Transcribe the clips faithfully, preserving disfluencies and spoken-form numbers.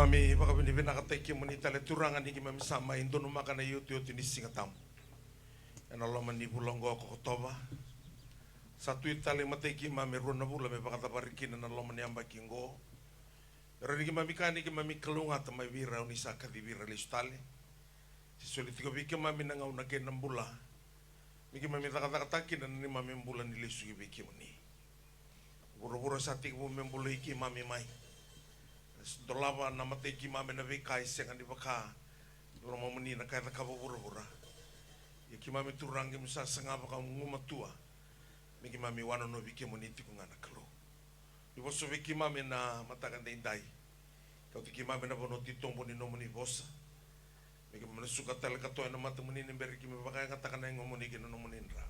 Keimami vakavinavinakataki kemuni tale Turaga ni keimami sa mai donumaka na iotioti ni Siga Tabu ena loma ni vula oqo ko Okotova. Sa tu tale matai keimami e rua na vula me vakacavari kina na loma ni yabaki oqo. Era ni keimami kaya ni keimami kalougata mai vei ira o ni sa kacivi ira lesu tale. Se soli tiko vei keimami na gauna kei na bula me keimami cakacakataka kina na neimami bula ni lesu ki vei kemuni. Vuravura sa tekivu me bulai keimami mai. Dolava na matai keimami na veika e sega ni vaka na lomamuni na ka e cakava vuravura. Ia keimami Turaga keimami sa saga vakagumatua me keimami wanonovi kemuni tiko ga na Kalou. Ni vosa vei keimami ena mataka daidai. Kauti keimami ena vanua titobu ni nomuni vosa. Me keimami na suka tale ka toa ena matamuni ni bera ni keimami vakayagataka na yagomuni kei na nomuni dra.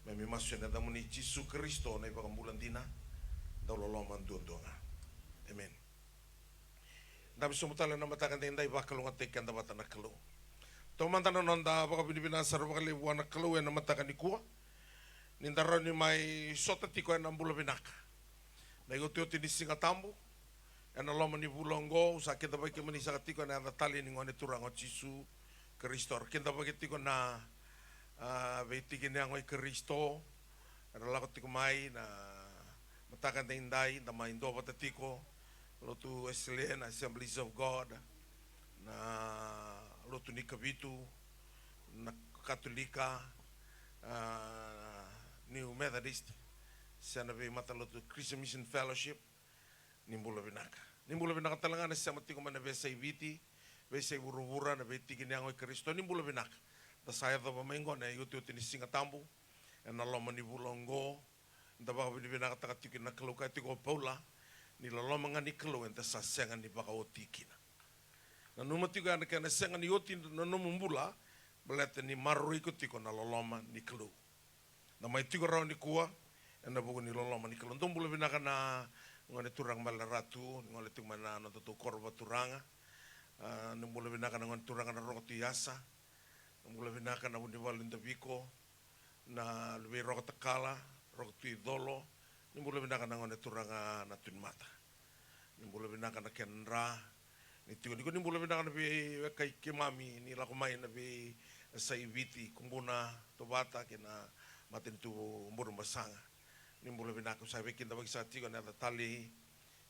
Keimami masu ena yacamuni Jisu Karisito na iVakabula dina, dau loloma duadua ga. Emeni. Dabe sobu tale ena mataka daidai, vakalougatataki keda vata na Kalou. Taumada na noda vakavinavinaka sara vakalevu vua na Kalou ena mataka nikua. Ni da rawa ni mai sota tiko ena bula vinaka. Na iotioti ni Siga Tabu, ena loma ni vula oqo, au sa kidavaki kemuni saka tiko ena yaca talei ni Gone Turaga o Jisu Karisito. Era kidavaki tiko na, a, veitiki ni yago i Karisito, era lako tiko mai na mataka daidai, da mai duavata tiko, lotu Wesele, na Assemblies of God, na lotu ni Kavitu, na Katolika, a, New Methodist, se na veimatalotu Christian Mission Fellowship, ni bula vinaka. Ni bula vinaka tale ga na sema tiko mai na veiyasai Viti, veiyasai vuravura, na veitiki ni yago i Karisito, ni bula vinaka. Da sa yacova mai oqo na iotioti ni Siga Tabu, ena loma ni vula oqo, da vakavinavinakataka tiko na Kalou, kaya tiko o Paula, ni loloma ga ni Kalou eda sa sega ni vakaoti kina. Nanuma tiko ya na kena sega ni oti na nomu bula, baleta ni maroroi iko tiko na loloma ni Kalou. Da mai tiko rawa nikua ena vuku ni loloma ni Kalou. Dou bula vinaka na Gone Turaga Male Ratu, ni gole tiko mai na nodatou koro vakaturaga. A, ni bula vinaka na Gone Turaga na Rogo Tui Asa. Ni bula vinaka na Vunivalu Daviko, na Luvei Rogo Takala, Rogo Tui Colo. Ni bula vinaka na Gone Turaga na Tunimata. Ni bula vinaka na kena dra. Ni tiko, ni ko ni bula vinaka na veiweka i keimami ni lako mai na veiyasai Viti, Kubuna, Tovata kei na matanitu Burebasaga. Ni bula vinaka, au sa veikidavaki saka tiko ena yaca talei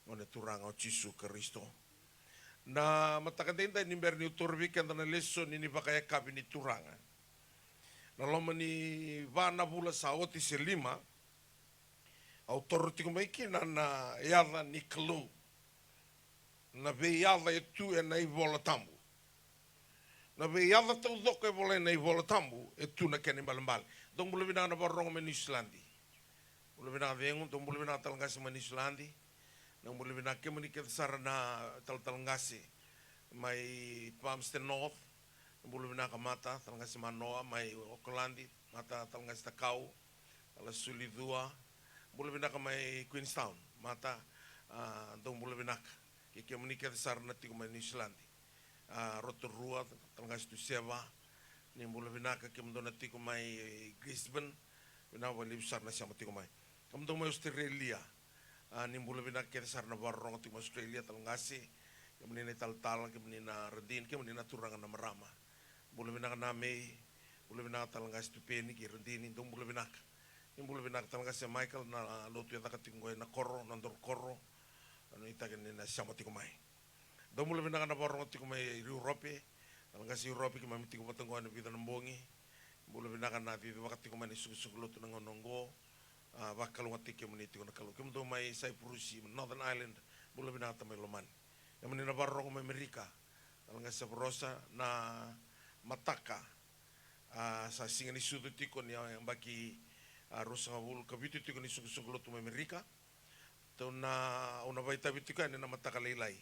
Gone Turaga o Jisu Karisito. Na mataka daidai, ni bera niu taura vei keda na lesoni ni vakayakavi ni Turaga, na loma ni va na vula sa oti se lima, au taura tiko mai kina na yaca ni Kalou. Na veiyaca e tu ena iVola Tabu. Na veiyaca taucoko e volai ena iVola Tabu e tu na kena ibalebale. Dou bula vinaka na vakarorogo mai Niusiladi. Bula vinaka Cegu, dou bula vinaka tale qase mai Niusiladi. Na bula vinaka kemuni kece sara na talatala qase mai Palmerston North. Bula vinaka Mata, tale qase Manoa mai Okaladi, Mata, tale qase Takau, tale Sulicua. Bula vinaka mai Queenstown, Mata, a, dou bula vinaka. Kei kemuni kece sara na tiko mai Niusiladi. A, Rotorua, tale qase Tuseva, ni bula vinaka. Kemudou na tiko mai Gisborne, vinaka vakalevu sara na sema tiko mai. Kemudou mai Australia, a, ni bula vinaka kece sara na vakarorogo tiko mai Australia, tale qase, kemuni na italatala, kemuni na radini, kemuni na turaga na marama. Bula vinaka na Mei, bula vinaka tale qase Tupeni kei radini, dou bula vinaka. Ni bula vinaka tale qase Michael, na lotu e caka tiko qo ena koro, na nodaru koro, a, nuitaki ni na sema tiko mai. Dou bula vinaka na vakarorogo tiko mai Europe, tale qase Europe, keimami tiko vata qo ena vica na bogi. Bula vinaka na cicivaka tiko mai na isoqosoqo lotu na gauna oqo. A, vakalougatataki kemuni tiko na Kalou. Kemudou mai Saipurusi, Northern Ireland, bula vinaka tamai lomani. Kemuni na vakarorogo mai Amerika, tale qase Varosa, na mataka, a, sa siga ni sucu tiko ni yabaki, a, ruasagavulu ka vitu tiko ni isoqosoqo lotu mai Amerika. Tou na, au na vakaitavi tiko yani na mataka lailai.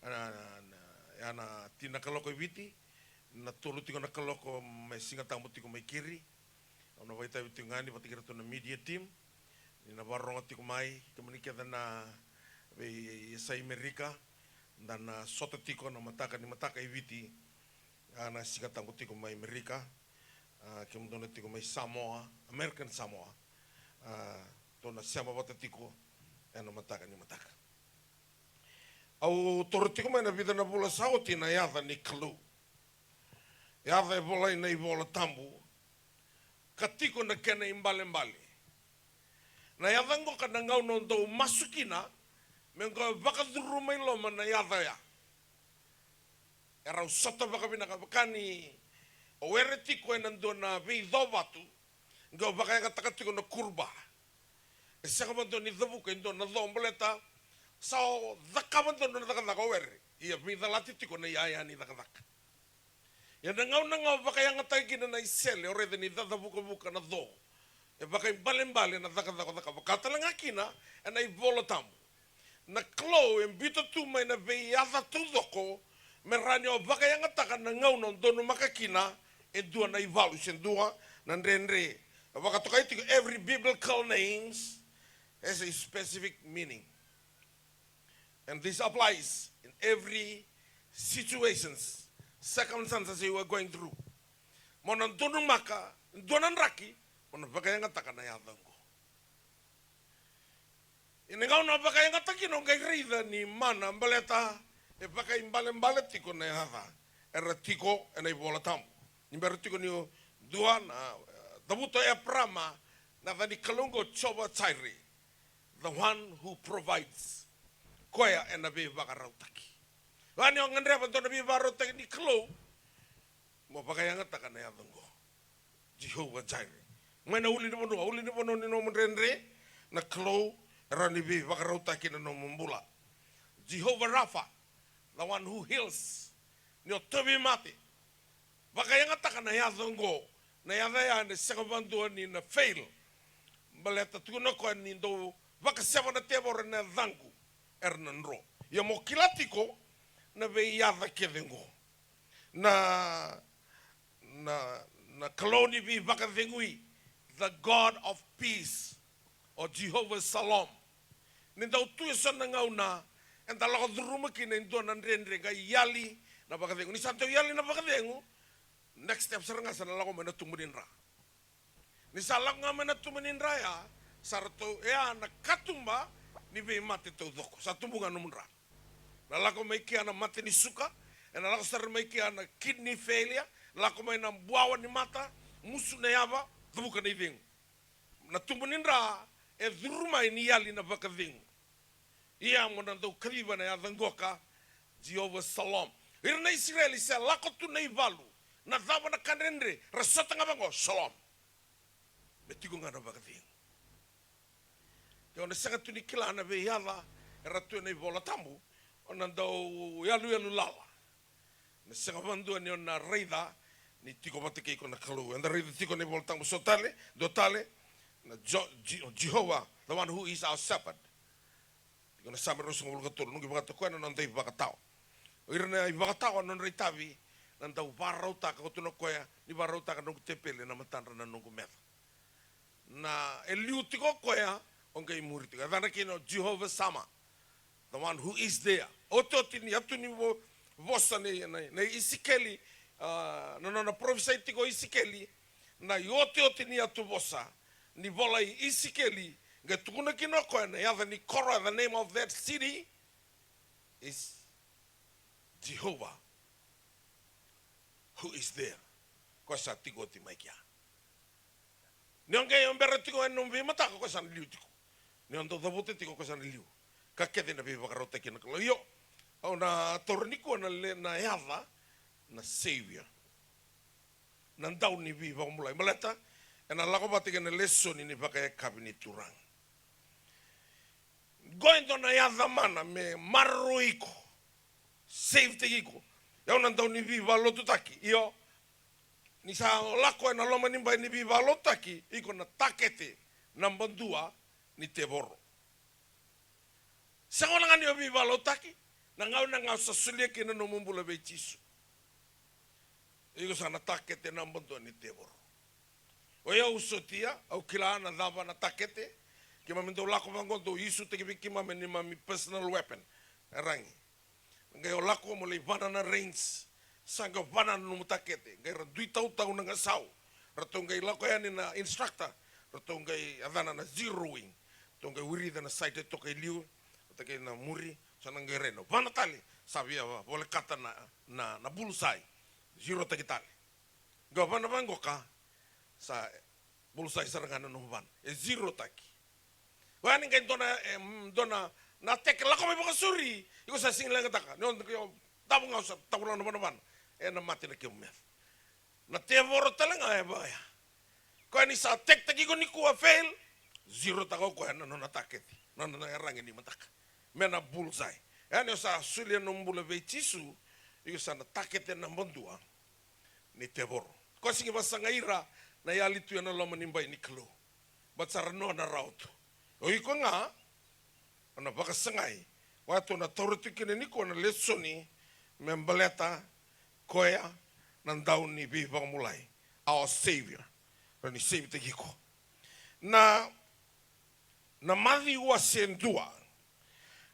A, na, na, ya na tini na kaloko e Viti, na tolu tiko na kaloko me Siga Tabu tiko mai Kiri. Au na vakaitavi tiko ga yani vata kei iratou na media team. Ni na vakarorogo tiko mai, kemuni kece na veiyasai Amerika, da na sota tiko na mataka ni mataka e Viti. A, na Siga Tabu tiko mai Amerika. A, kemudou na tiko mai Samoa, American Samoa. A, tou na sema vata tiko ena mataka ni mataka. Au toro tiko mai na vica na vula sa oti na yaca ni Kalou. Yaca e volai na iVola Tabu, ka tiko na kena ibalebale. Na yaca oqo ka na gauna o dau masu kina, me qo e vakacuruma i loma na yaca oya. E rau sota vakavinaka, vaka ni o were tiko ena dua na veicovatu, qo vakayagataka tiko na kuruba. E sega vakadua ni cavuka e dua na co baleta sa o cakava dua na cakacaka o were. Ia veicalati tiko na iyaya ni cakacaka. Ia na gauna ga o vakayagataki kina na isele, o raica ni cacavukavuka na co. E vakaibalebale na cakacaka o cakava, vaka tale ga kina ena iVola Tabu. Na Kalou e biuta tu mai na veiyaca taucoko me rawa ni o vakayagataka na gauna o donumaka kina e dua na ivalu se dua na dredre. E vakatokai tiko, every biblical names has a specific meaning. And this applies in every situations, circumstances you are going through. Mo na donumaka dua na draki, mo na vakayagataka na yaca oqo. Ia na gauna vakayagataki, o qai raica ni mana baleta e vakaibalebale tiko na yaca era tiko ena iVola Tabu. Ni bera tiko ni o dua na, eh, cavuta o Eparama na yaca ni Kalou oqo, Jehovah Jireh, the one who provides. Koya ena veivakarautaki. Vani o gadreva dua na veivakarautaki ni Kalou, mo vakayagataka na yaca oqo, Jehovah Jireh. Mai na ulunivanua, ulunivanua ni nomu dredre, na Kalou e rawa ni veivakarautaki na nomu bula. Jehovah Rapha, the one who heals. Ni o tauvimate, vakayagataka na yaca oqo. Na yaca ya ena sega vakadua ni na fail. Baleta tukuna o koya ni dau vakaseva na tevoro ena yacaqu, era na dro. Ia mo kila tiko na veiyaca kece oqo. Na, na, na Kalou ni veivakacegui, the God of peace, o Jehovah Shalom. Ni dau tu eso na gauna eda lako curuma kina e dua na dredre, qai yali na vakacegu. Ni sa dau yali na vakacegu, next step sara ga sa na lako mai na tubu ni dra. Ni sa lako ga mai na tubu ni dra ya, sa ratou, e a na katuba ni veimate taucoko. Sa tubu ga nomu dra. Na lako mai kea na mate ni suka, ena lako sara mai kea na kidney failure, lako mai na buawa ni mata, musu na yava, cavuka na icegu. Na tubu ni dra e curu mai ni yali na vakacegu. Ia mo na dau kaciva na yaca qoka, Jehovah Shalom. Ira na Isireli se lako tu na ivalu, na cava na ka dredre, ra sota ga vaqo, Shalom. Me tiko ga na vakacegu. Ke o na sega tu ni kila na veiyaca era tu ena iVola Tabu, o na dau yaluyalu lala. Na sega vakadua ni o na raica ni tiko vata kei iko na Kalou. Eda raica tiko na iVola Tabu so tale, dua tale, na Jo-, Je-, Jehovah, the one who is our shepherd. Tiko na Same ruasagavulu ka tolu, noqu ivakatawa, o koya na noda ivakatawa. O ira na ivakatawa, na nodra itavi, na dau vakarautaka, o tukuna o koya, ni vakarautaka na noqu tepeli ena matadra na noqu meca. Na e liu tiko o koya, o qai muri tiko. E yacana kina o Jehovah Shammah, the one who is there. Otioti ni yatu ni vo-, vosa nei, nei, nei Isikeli, ah, na nona parofisai tiko o Isikeli, na iotioti ni yatu vosa ni vola i Isikeli, qai tukuna kina o koya na yaca ni koro, the name of that city is Jehovah who is there. Koya sa tiko oti mai kea. Ni o qai o bera tiko ena nomu veimataka, koya sa na liu tiko. Ni o dau cavuta tiko, koya sa na liu. Ka kece na veivakarautaki na Kalou. Io, au na taura nikua na le-, na yaca na Savior. Na dau ni veivakabulai. Baleta ena lako vata kei na lesoni ni vakayakavi ni Turaga. Qo e dua na yaca mana me maroroi iko, save-taki iko. Io, na dau ni veivakalotutaki. Io, ni sa lako ena loma ni bai ni veivakalotutaki, iko na takete naba dua ni tevoro. Sega wale ga ni o veivakalotutaki, na gauna ga o sa solia kina na nomu bula vei Jisu, iko sa na takete naba dua ni tevoro. O yau au sotia, au kila na cava na takete. Keimami dau lako vaqo, dau isutaki vei keimami neimami personal weapon. Eragi. Qai o lako mo lai vana na range. Sa qai vana na nomu takete. Qai ra dui tautau na gasau. Ratou qai lako yani na instructor. Ratou qai yacana na zeroing. Ratou qai wirica na side e toka i liu vata kei na muri. Sa na qai rai na vana tale, sa via volekata na, na, na bullseye. Zero taki tale. Qo vana vaqoka, sa bullseye sara ga na nomu vana. E zero taki. Oya ni qai dua na, e, mm, dua na, na attack lako mai vakasauri, iko sa sega ni leqataka. Ni o, ni o, davo ga o sa tavula na vanavana. E na mate na kemu meca. Na tevoro tale ga e vaya. Koya ni sa attack taki iko nikua fail, zero taka o koya na nona target. Na nona yaragi ni mataka. Me na bullseye. Oya ni o sa solia nomu bula vei Jisu, iko sa na target e naba dua ni tevoro. Koya sega ni vakasagai ira na yali tu ena loma ni bai ni Kalou. But sa ra nona rawa tu. O iko ga, o na vakasagai. Oya tou na taura tu kina nikua na lesoni me baleta koya na dau ni veivakabulai. Our Savior. Ra ni save taki iko. Na, na Maciu wase dua.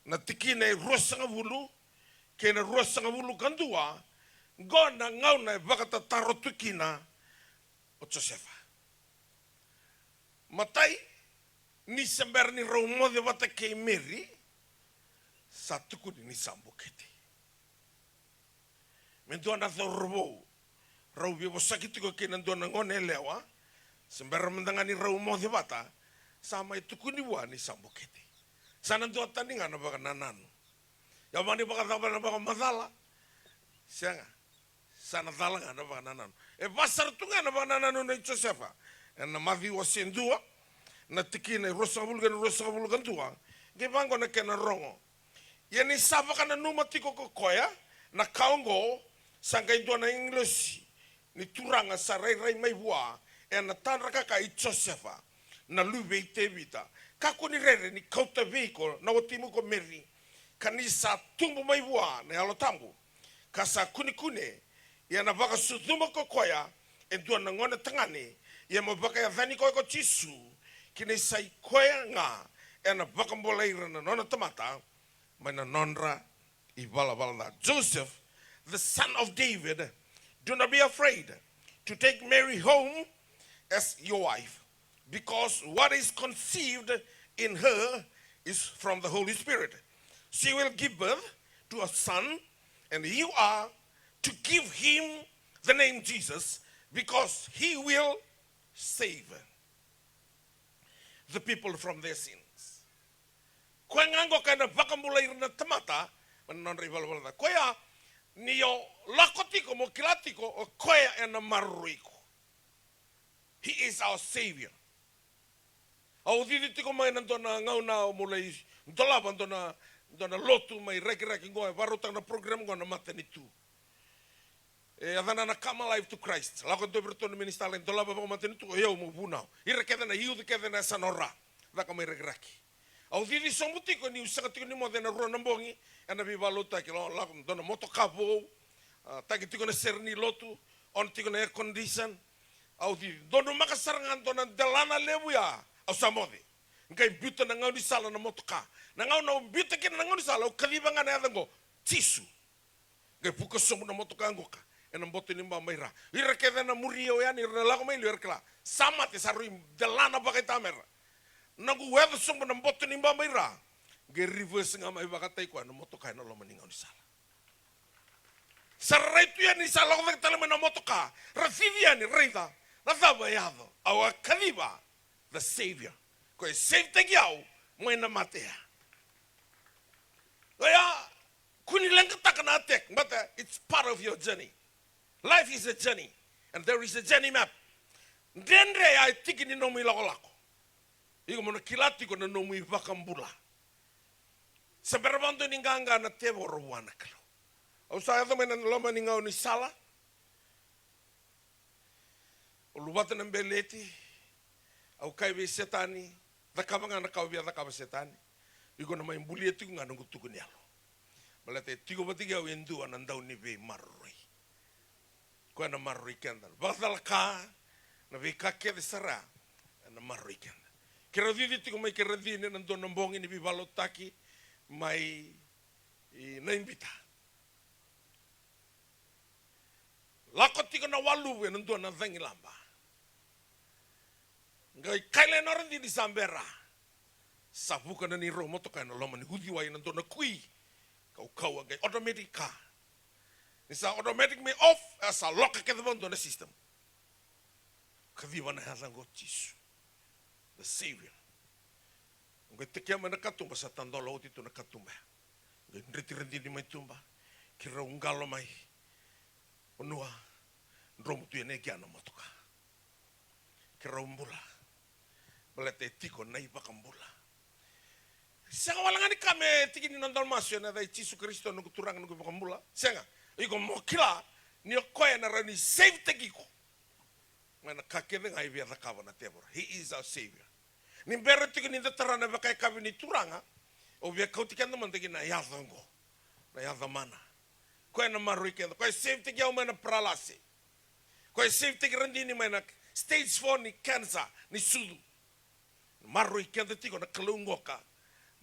Na tikina e ruasagavulu kei na ruasagavulu ka dua, qo na gauna e vakatataro tu kina o Josefa. Matai, ni se bera ni rau moce vata kei Meri, sa tukuni ni sa bukete. Me dua na cauravou rau veivosaki tiko kei na dua na gone yalewa, se bera mada ga ni rau moce vata, sa mai tukuni vua ni sa bukete. Sa na duatani ga na vakanananu. Ia mani vakacava na vakamacala? Sega. Sa na cala ga na vakanananu. E vasara tu ga na vakanananu nei Josefa. Ena Maciu wase dua, na tikina e ruasagavulu kei na ruasagavulu ka dua. Qai vaqo na kena rogo. Ia ni sa vakananuma tiko ko koya na ka oqo, sa qai dua na agilosi ni Turaga sa rairai mai vua ena tadra kaka i Josefa, na luve i Tevita. Kakua ni rere ni kauta vei iko na watimu ko Meri, ka ni sa tubu mai vua na Yalo Tabu, ka sa kunekune, ia na vakasucuma ko koya e dua na gone tagane, ia mo vakayacani koya ko Jisu, ki na isai koya ga ena vakabulai ira na nona tamata mai na nodra ivalavala ca. Joseph, the son of David, do not be afraid to take Mary home as your wife, because what is conceived in her is from the Holy Spirit. She will give birth to a son, and you are to give him the name Jesus, because he will save the people from their sins. Koya ga oqo ka ena vakabulai ira na tamata mai na nodra ivalavala ca. Koya ni o lako tiko mo kila tiko o koya ena maroroi iko. He is our Savior. Au cici tiko mai na dua na gauna au mo lai dolava dua na, dua na lotu mai Rakiraki qo, e vakarautaka na program qo na matanitu. E yacana na Come Alive to Christ. Lako e dua vei iratou na minister lai dolava vakamatanitu, o yau mo vunau. Ira kece na youth kece na yasana o Ra, caka mai Rakiraki. Au cici sobu tiko niu sega tiko ni moce ena rua na bogi ena veivakalotutaki. Lako, lako dua na motoka vou, a, taki tiko na sere ni lotu, on tiko na air condition. Au cici, donumaka sara ga dua na delana levu ya, au sa moce. Qai biuta na gaunisala na motoka. Na gauna au biuta kina na gaunisala, au kaciva ga na yaca oqo, Jisu. Qai vuka sobu na motoka qoka ena boto ni baba i Ra. Ira kece na muri au yani, ira na lako mai liu era kila sa mate, sa rui delana vakaitamera. Noqu weca sobu na boto ni baba i Ra, qai reverse ga mai vakataki koya na motoka ena loma ni gaunisala. Sa ra rai tu yani, sa lako cake tale mai na motoka, ra cici yani, raica na cava e yaco. Au a kaciva the Savior, ko e save taki au mai na mate ya. Oya, kua ni leqataka na attack, but, uh, it's part of your journey. Life is a journey, and there is a journey map. Dredre ya e tiki ni nomu ilakolako. Iko mo na kila tiko na nomu iVakabula. Sa bera vakadua ni qaqa na tevoro vua na Kalou. Au sa yaco mai na loma ni gaunisala. Au luvata na beleti. Au kaya vei Setani, cakava ga na ka o via cakava, Setani. Iko na mai bulia tiko ga noqu tuku ni yalo. Baleta e tiko vata kei au e dua na dau ni veimaroroi. Koya na maroroi keda. Vakacalaka, na veika kece sara, na maroroi keda. Keirau cici tiko mai Keiracini ena dua na bogi ni veivakalotutaki mai Naibita. Lako tiko na waluvu ena dua na cagilaba. Qai kaila e Noradini sa bera. Sa vuka na neirau motoka ena loma ni uciwai ena dua na kui. Au kau a qai automatic ka. Ni sa automatic me off, a sa loka kece vakadua na system. Kaciva na yaca oqo Jisu, the Savior. Au qai tekea mai na katuba, sa tadola oti tu na katuba ya. Au qai dreti radini mai tuba, keirau qalo mai. Vanua, dromu tu e Nekia na motoka. Keirau bula. Baleta e tiko na iVakabula. Sega wale ga ni ka me tiki ni noda masu ena yaca i Jisu Karisito, noqu Turaga, noqu iVakabula. Sega. Iko mo kila ni o koya ena rawa ni save-taki iko mai na ka kece ga e via cakava na tevoro. He is our Savior. Ni bera tiko ni da tara na vakayakavi ni Turaga, au via kauti keda mada ki na yaca oqo. Na yaca mana. Koya na maroroi keda. Koya e save-taki au mai na paralasi. Koya e save-taki radini mai na stage four ni cancer, ni sucu. Maroroi keda tiko na Kalou qoka.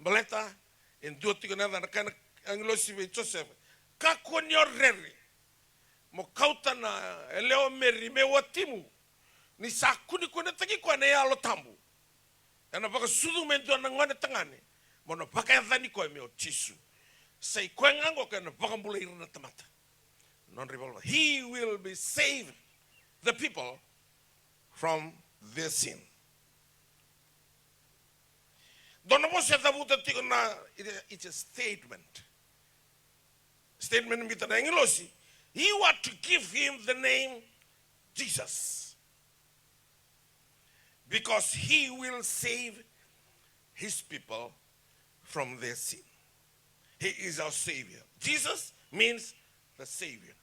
Baleta e dua tiko na yaca, na kaya na agilosi vei Josefa, kakua ni o rere mo kauta na yalewa Meri me watimu, ni sa kunekunetaki koya na Yalo Tabu. Ena vakasucu me dua na gone tagane, mo na vakayacani koya me o Jisu. Sa i koya ga qoka ena vakabulai ira na tamata. Nodra ivalavala. He will be save the people from their sin. Dua na vosa e cavuta tiko na, it- it's a statement. Statement biuta na agilosi. You are to give him the name Jesus. Because he will save his people from their sin. He is our Savior. Jesus means the Savior.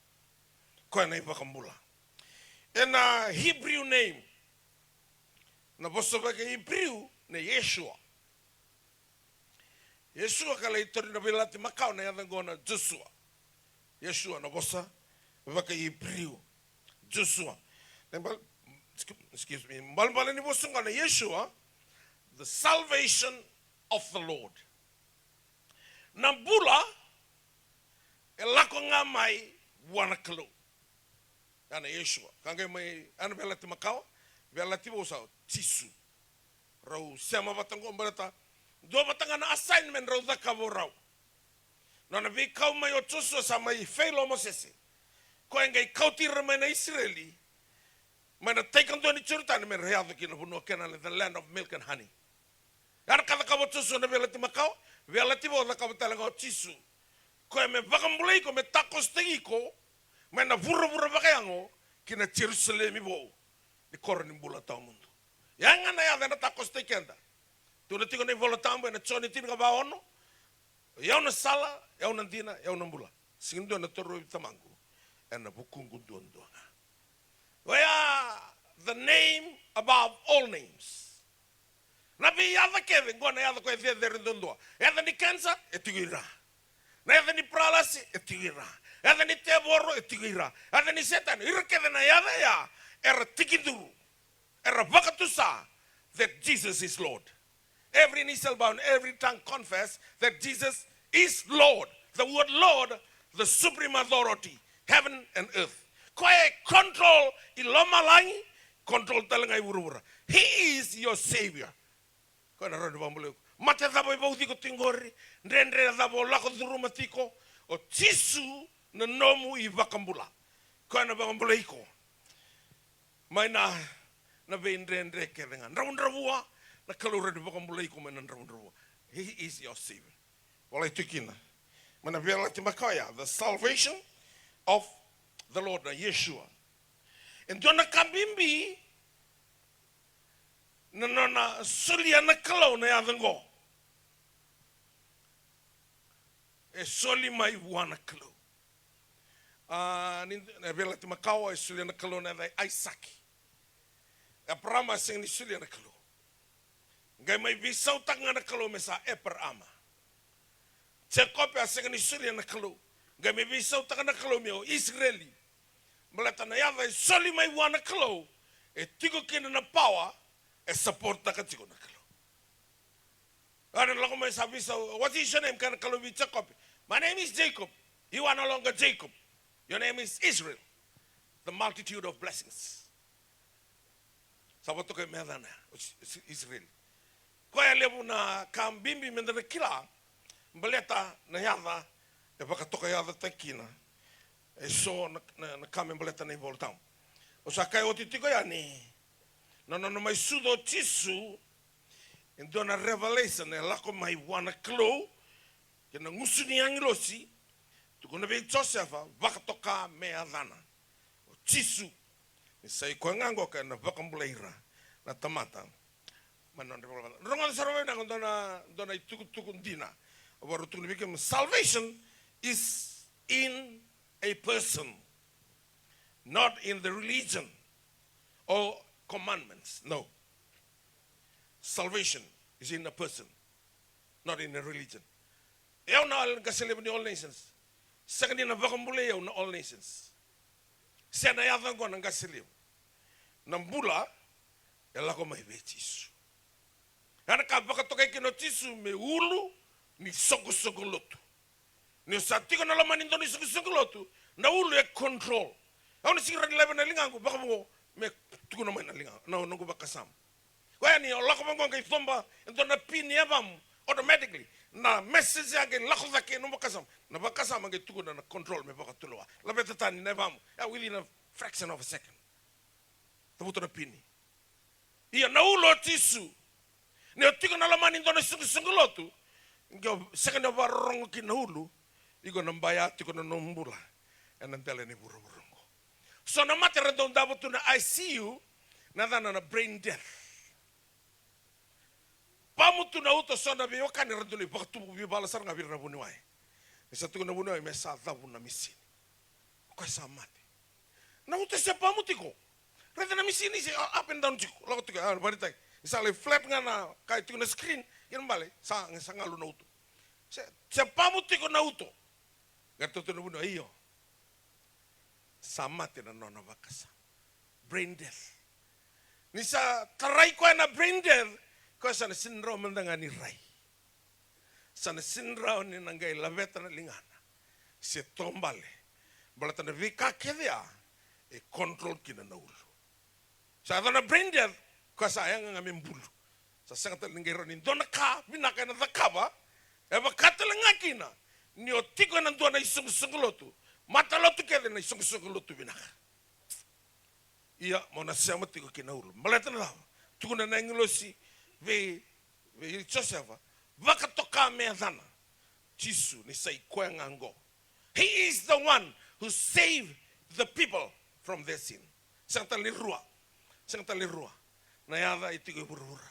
Koya na iVakabula. Ena Hebrew name, na vosa vaka-Hebrew na Yeshua. Yeshua ka lai tauri na Veiyalayalati Makawa na yaca oqo na Joshua. Yeshua na vosa vaka-Hebrew. Joshua. Na bal-, excuse me, balebale ni vosa oqo na Yeshua, the salvation of the Lord. Na bula e lako ga mai vua na Kalou. Ya na Yeshua. Ka qai mai, ya na Veiyalayalati Makawa, Veiyalayalati Vou sa o Jisu. Rau sema vata oqo baleta dua vata ga na assignment rau cakava o rau. Nona veikau mai o Joshua sa mai fail o Mosese. Koya e qai kauti ira mai na Isireli, mai na tai kadua ni Joritani me ra yaco ki na vanua Kenani, the land of milk and honey. Ya na ka cakava o Joshua na Veiyalayalati Makawa, Veiyalayalati Vou cakava tale ga o Jisu. Koya me vakabulai iko, me takosotaki iko mai na vuravura vakayago ki na Jerusalemi vou, ni koro ni bula tawamudu. Ya ga na yaca ena takosotaki keda. Tukuna tiko na iVola Tabu ena Joni tinikava ono, o i au na sala, o i au na dina, o i au na bula. Sega ni dua ena torovi Tamaqu ena vukuqu duadua ga. Oya the name above all names. Na veiyaca kece, qo na yaca koya e cecere duadua. Yaca ni cancer, e tiko i ra. Na yaca ni paralasi, e tiko i ra. Yaca ni tevoro, e tiko i ra. Yaca ni Setani, ira kece na yaca ya era tikiduru, era vakatusa that Jesus is Lord. Every knee shall bow and every tongue confess that Jesus is Lord. The word Lord, the supreme authority, heaven and earth. Koya e control i lomalagi, control tale ga i vuravura. He is your Savior. Koya na rawa ni vakabulai iko. Mate cava e vauci iko tiko qori, dredre cava o lako curuma tiko, o Jisu na nomu iVakabula. Koya na vakabulai iko mai na, na veidredre kece ga. Dravudravua, na Kalou rawa ni vakabulai iko mai na dravudravua. He is your Savior. Volai tu kina mai na Veiyalayalati Makawa ya, the salvation of the Lord, na Yeshua. E dua na ka bibi na nona solia na Kalou na yaca oqo. E soli mai vua na Kalou. A, ni na Veiyalayalati Makawa e solia na Kalou na yaca i Aisake. Eparama a sega ni solia na Kalou. Qai mai veisautaka ga na Kalou me sa Eparama. Jekope a sega ni solia na Kalou. Qai mai veisautaka na Kalou me o Isireli. Baleta na yaca e soli mai vua na Kalou, e tiko kina na power e supporttaka tiko na Kalou. Era lako mai sa veisau, "What is your name?" Kaya na Kalou vei Jekope, "My name is Jacob. You are no longer Jacob. Your name is Israel, the multitude of blessings." Sa vakatokai me yacana o Is-, Is-, Isireli. Koya levu na ka bibi meda na kila, baleta na yaca e vakatokayacataki kina e so na, na, na ka me baleta na iVolatabu. Au sa kaya oti tiko yani, na nona mai sucu o Jisu, e dua na revelation e lako mai vua na Kalou kei na gusu ni agilosi, tukuna vei Josefa, vakatoka me yacana o Jisu, ni sa i koya ga oqo ka ena vakabulai ira na tamata mai na nodra ivalavala ca. Rogoca sara vakavinaka, dua na, dua na itukutuku dina. Au vakarau tukuna vei kemuni, salvation is in a person, not in the religion or commandments. No. Salvation is in a person, not in a religion. E au na qase levu ni All Nations. Sega ni na vakabulai au na All Nations se na yaca oqo na qase levu. Na bula e lako mai vei Jisu. Ya na ka vakatokai kina o Jisu me ulu ni soqosoqo lotu. Ni o sa tiko ena loma ni dua na isoqosoqo lotu, na ulu e control. Au na sega ni rawa ni laveta na ligaqu, vakavo me tukuna mai na ligaqu, na noqu vakasama. Koya ni o lako vaqo qai coba e dua na pini e yavamu, automatically na message ya qai lako cake ena vakasama. Na vakasama qai tukuna na control me vakatulewa. Laveta tani na yavamu, ya within a fraction of a second. Cavuta na pini. Ia na ulu o Jisu. Ni o tiko ena loma ni dua na isoqosoqo lotu, qai o sega ni vakarorogo ki na ulu, iko na baya tiko na nomu bula ena dela ni vuravura oqo. So na mate era dau davo tu na I C U, na yacana na brain death. Pamu tu na uto, so na veiwekani era dau lai vakatubu veivala sara ga vei ira na vuniwai. Ni sa tukuna na vuniwai me sa cavu na misini, o koya sa mate. Na uto se pamu tiko. Raica na misini se, a, up and down tiko. Lako tiko, a, vakaraitaki. Ni sa lai flat ga na ka e tiko na screen, kena ibalebale sa, sa galu na uto. Se, se pamu tiko na uto. Qai tukuna na vuniwai, io, sa mate na nona vakasama. Brain death. Ni sa tarai koya na brain death, koya sa na sega ni rawa mada ga ni rai. Sa na sega ni rawa ni na qai laveta na ligana se taubale, baleta na veika kece ya e control kina na ulu. Sa yaco na brain death, koya sa yaga ga me bulu. Sa sega tale ni qai rawa ni dua na ka vinaka ena cakava. E vaka tale ga kina ni o tiko ena dua na isoqosoqo lotu, matalotu kece na isoqosoqo lotu vinaka. Ia mo na sema tiko ki na ulu. Baleta na cava? Tukuna na agilosi vei, vei Josefa, vakatoka me yacana Jisu, ni sa i koya ga oqo. He is the one who saved the people from their sin. Sega tale ni rua. Sega tale ni rua na yaca e tiko e vuravura.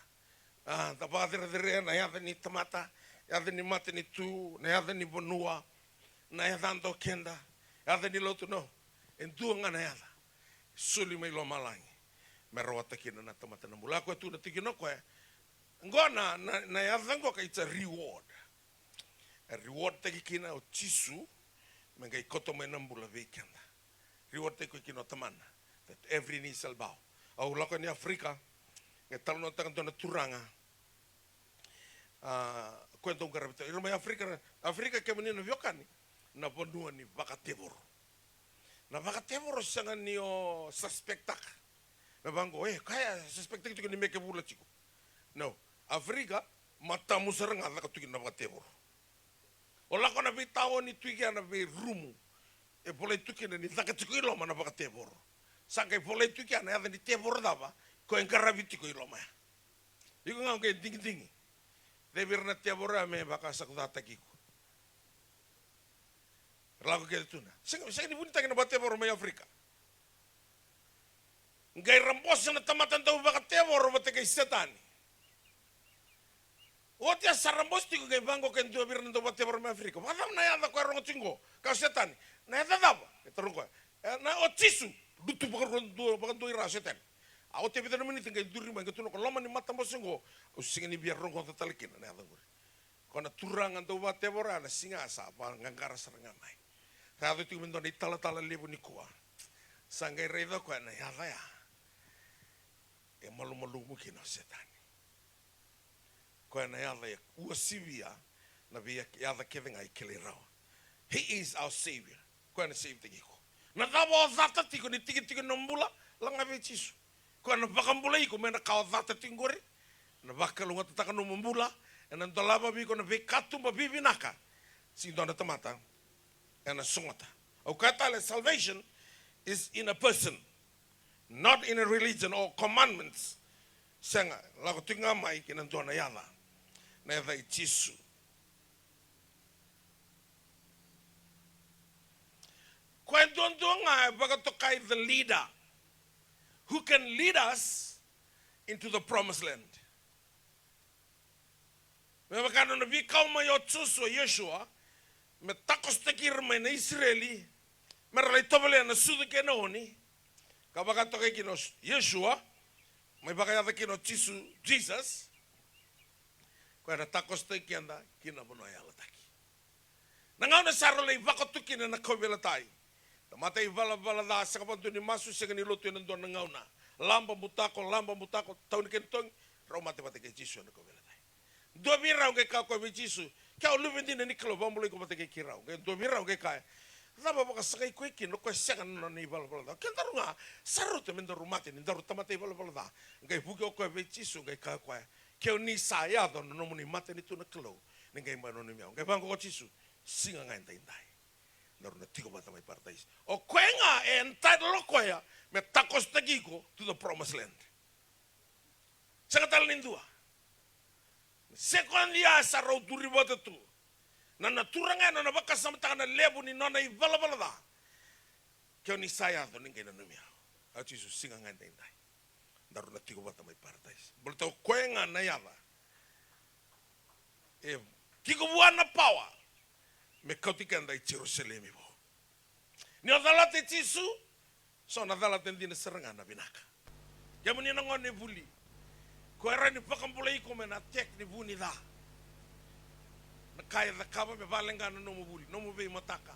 A, da vakacerecerea na yaca ni tamata, yaca ni matanitu, na yaca ni vanua, na yacada o keda, yaca ni lotu, no. E dua ga na yaca e soli mai lomalagi me rawata kina na tamata na bula. A koya tukuna tiko kina o koya, oqo na, na, na yaca oqo ka, it's a reward. E reward taki kina o Jisu me qai kauta mai na bula vei keda. Reward taki koya kina o Tamana, that every knee shall bow. Au lako yani Africa, qai talanoataka dua na turaga. A, koya dau qaravi tale ira mai Africa. Africa, kemuni na veiwekani, na vanua ni vakatevoro. Na vakatevoro sega ni o suspecttaka. Me vaqo, e, kaya suspecttaki tiko ni meke vula tiko. No, Africa, matamu sara ga caka tu kina na vakatevoro. O lako na veitaoni tu i kea, na veirumu e volai tu kina ni caka tiko i loma na vakatevoro. Sa qai volai tu i kea na yaca ni tevoro cava ko e qaravi tiko i loma ya. Iko ga o qai digidigi. Cei vei ira na tevoro ya me vakasakucataki iko? Lako kece tu na. Sega, sega ni vunitaki na vakatevoro mai Africa. Qai ra bose na tamata dau vakatevoro vata kei Setani. Oti a sa ra bose tiko, qai vaqo ke dua vei ira na dau vakatevoro mai Africa. Vakacava na yaca koya rogo tiko qo? Ka o Setani. Na yaca cava? E taroga koya. E, na o Jisu. Lutu vakarua dua, vakadua i ra o Setani. A oti e vica na miniti qai duri mai, qai tukuna ko loma ni matabose qo, au sega ni via rogoca tale kina na yaca qori. Ko na turaga dau vakatevoro ya na siga sa vaqaqara sara ga mai. Sa yaco tiko me dua na italatala levu nikua. Sa qai raica koya na yaca ya e malumalumu kina o Setani. Koya na yaca e uasivia na veiyaca kece ga e kilai rawa. He is our Savior. Koya na save taki iko. Na cava o cata tiko ni tiki tiko na bula, laga vei Jisu. Koya na vakabulai iko mai na ka o cata tiko qori. Na vakalougatataka nomu bula, ena dolava vei iko na veikatuba vivinaka. Sega ni dua na tamata Ena sogota. Au kaya tale, salvation is in a person, not in a religion or commandments. Sega, lako tiko ga mai ki na dua na yaca. Na yaca i Jisu. Koya duadua ga e vakatokai the leader who can lead us into the promised land. Me vaka na nona veikau mai o Josua, Yeshua, me takosotaki ira mai na Isireli, me ra lai tovolea na sucu kei na oni. Ka vakatokai kina o Yeshua, mai vakayaca kina o Jisu, Jesus. Koya na takosotaki keda ki na vanua yalataki. Na gauna sa rau lai vakatukina na kauveilatai. Tamata ivalavala ca, sega vakadua ni masu, sega ni lotu ena dua na gauna. Laba butako, laba butako, tau ni kena togi, rau mate vata kei Jisu ena kauveilatai. Dua vei rau qai kaya o koya vei Jisu, ke o luve dina ni Kalou, vakabulai iko vata kei keirau. Qai dua vei rau qai kaya, cava vakasagai koya kina, o koya sega na nona ivalavala ca. Kedaru ga, sa rauta me daru mate ni daru tamata ivalavala ca. Qai vuki o koya vei Jisu, qai kaya o koya, ke o ni sa yaco na nomuni matanitu na Kalou, ni qai mai nanumi au. Qai vaqo ko Jisu, siga ga edaidai daru na tiko vata mai Parataisi. O koya ga e entitled o koya me takosotaki iko to the promised land. Sega tale ni dua. Sekodi ya sa rau turi vata tu. Na, na Turaga ya na nona vakasamataka na levu ni nona ivalavala ca. Ke o ni sa yaco ni qai nanumi au. A Jisu, siga ga edaidai daru na tiko vata mai Parataisi. Baleta o koya ga na yaca e tiko vua na pawa me kauti keda i Jerusalemi vou. Ni o calata i Jisu, so na calata dina sara ga na vinaka. Kemuni na gone vuli, ko era ni vakabulai iko mai na attack ni vu ni ca. Na ka e cakava me valeqa na nomu vuli, nomu veimataka,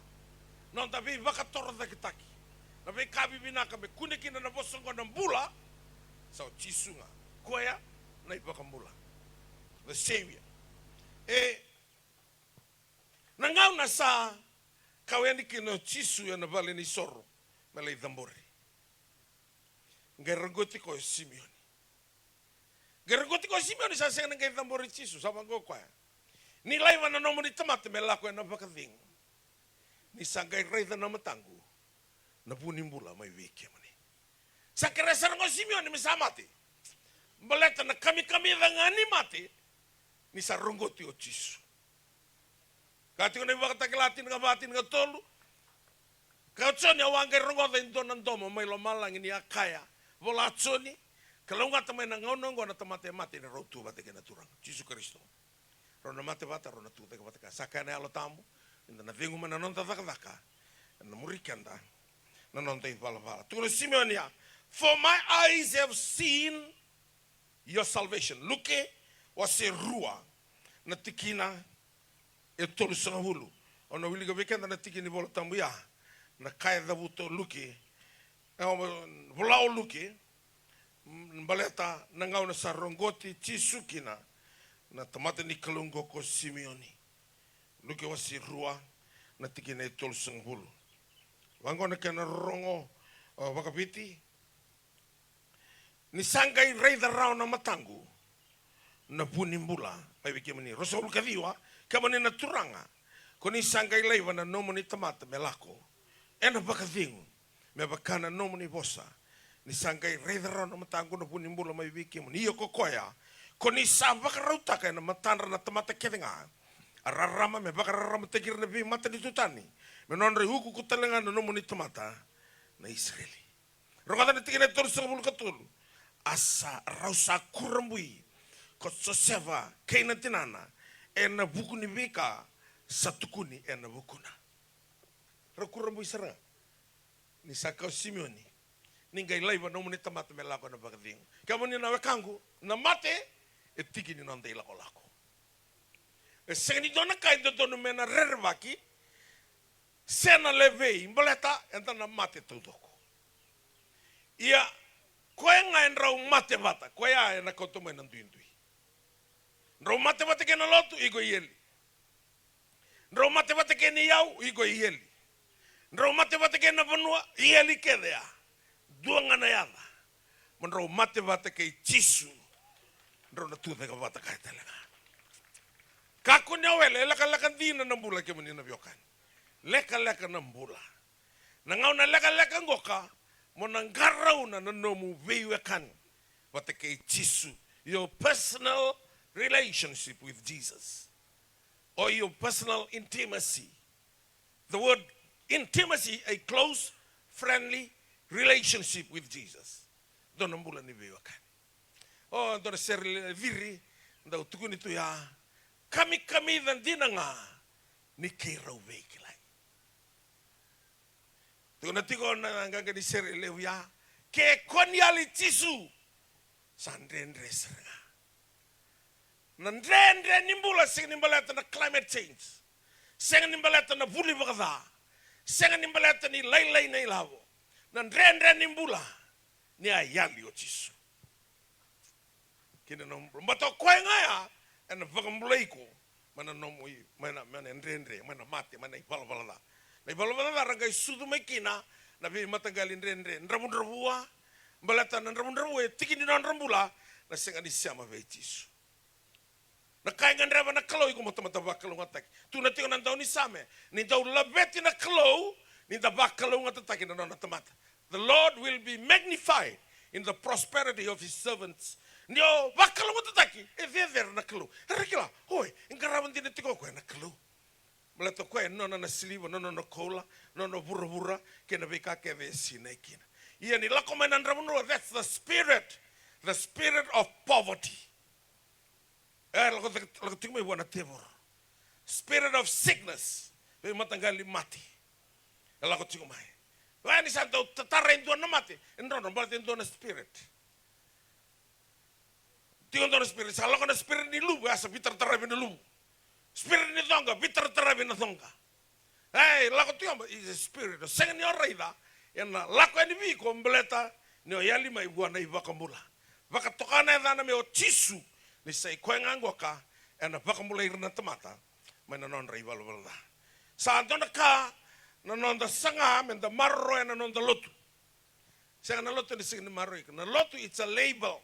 noda veivakatorocaketaki, na veika vivinaka me kune kina na vosa oqo na bula. Sa o Jisu ga, koya na iVakabula, the Savior. E, na gauna sa kau yani kina o Jisu ena vale ni soro me lai cabori, qai roqoti koya o Simioni. Qai roqoti koya o Simioni, sa sega ni qai cabori Jisu, sa vaqo o koya, ni laiva na nomuni tamata me lako ena vakacegu, ni sa qai raica na mataqu na vu ni bula mai vei kemuni. Sa kerea sara ga o Simioni me sa mate, baleta na kamikamica ga ni mate ni sa roqoti o Jisu. Ka tiko na iVakatakila tinikava, tinikatolu. Ka o Joni, au a qai rogoca e dua na domo mai lomalagi ni a kaya, vola Joni, kalougata mai na gauna oqo na tamata e mate ni rau tu vata kei na Turaga Jisu Karisito. Rau na mate vata, rau na tu cake vata kaya. Sa kaya na Yalo Tabu, eda na cegu mai na noda cakacaka, ena muri keda na noda ivalavala. Tukuna o Simioni ya, for my eyes have seen your salvation. Luke wase rua, na tikina e tolusagavulu. Au na wilika vei keda na tiki ni Vola Tabu ya, na ka e cavuta o Luke, e, vola o Luke, m-, baleta na gauna sa roqoti Jisu kina na tamata ni Kalou qo ko Simioni. Luke wase rua, na tikina e tolusagavulu. Vaqo na kena rorogo, o, vakaviti. Ni sa qai raica rawa na mataqu na vu ni bula mai vei kemuni. Ruasagavulu ka ciwa, kemuni na Turaga, ko ni sa qai laiva na nomuni tamata me lako ena vakacegu, me vaka na nomuni vosa. Ni sa qai raica rawa na mataqu na vu ni bula mai vei kemuni. Ia ko koya, ko ni sa vakarautaka ena matadra na tamata kece ga a rarama, me vakararamataki ira na veimatanitu tani, me nodra iukuuku tale ga na nomuni tamata na Isireli. Rogoca na tikina e tolusagavulu ka tolu. A sa, rau sa kurabui ko Josefa kei na tinana ena vuku ni veika sa tukuni ena vukuna. Rau kurabui sara ga. Ni sa kaya o Simioni, ni qai laiva nomuni tamata me lako ena vakacegu. Kemuni na wekaqu, na mate e tiki ni noda ilakolako. E sega ni dua na ka e dodonu me na rerevaki se na levei, baleta eda na mate taucoko. Ia, koya ga e drau mate vata, koya ena kauta mai na duidui. Drau mate vata kei na lotu, iko i eli. Drau mate vata kei na iyau, iko i eli. Drau mate vata kei na vanua, i eli kece ya. Dua ga na yaca. Mo drau mate vata kei Jisu, drau na tu cake vata kaya tale ga. Kakua ni o wele, e lekaleka dina na bula, kemuni na veiwekani. Lekaleka na bula. Na gauna lekaleka qoka, mo na qarauna na nomu veiwekani vata kei Jisu. Your personal relationship with Jesus. Or your personal intimacy. The word intimacy, a close, friendly relationship with Jesus. Dua na bula ni veiwekani. O, dua na sere levu e ciri, dau tukuni tu ya. Kamikamica dina ga ni keirau veikilai. Tukuna tiko na qaqa ni sere levu ya. Ke kua ni yali Jisu, sa dredre sara ga. Na dredre ni bula sega ni baleta na climate change. Sega ni baleta na vuli vakaca. Sega ni baleta ni lailai na ilavo. Na dredre ni bula ni a yali o Jisu. Kina na nomu bula. Baleta o koya ga ya ena vakabulai iko mai na nomu i, mai na, mai na dredre, mai na mate, mai na ivalavala ca. Na ivalavala ca ra qai sucu mai kina na veimataqali dredre, dravudravua. Baleta na dravudravua e tiki ni nodra bula na sega ni sema vei Jisu. Na ka e gadreva na Kalou iko mo tamata vakalougatataki. Tukuna tiko na daunisame, ni dau laveti na Kalou ni da vakalougatataki na nona tamata. The Lord will be magnified in the prosperity of his servants. Ni o vakalougatataki, e cecere na Kalou. Era kila, oi, e qarava dina tiko o koya na Kalou. Baleta o koya e nona na siliva, nona na koula, nona vuravura, kei na veika kece e sinai kina. Ia ni lako mai na dravudravua, that's the spirit, the spirit of poverty. E lako, lako tiko mai vua na tevoro. Spirit of sickness. Veimataqali mate. E lako tiko mai. Vaya ni sa dau tatara e dua na mate. E drodro, baleta e dua na spirit. Tiko dua na spirit. Sa lako na spirit ni luvu, e sa veitarataravi na luvu. Spirit ni coqa, veitarataravi na coqa. Ei, lako tiko, but is a spirit. O sega ni o raica, ena lako yani vei iko baleta ni o yali mai vua na iVakabula. Vakatoka na yacana me o Jisu, ni sa i koya ga qoka ena vakabulai ira na tamata mai na nodra ivalavala ca. Sa dua na ka na noda saga me da maroroya na noda lotu. Sega na lotu ena sega ni maroroi iko. Na lotu, it's a label.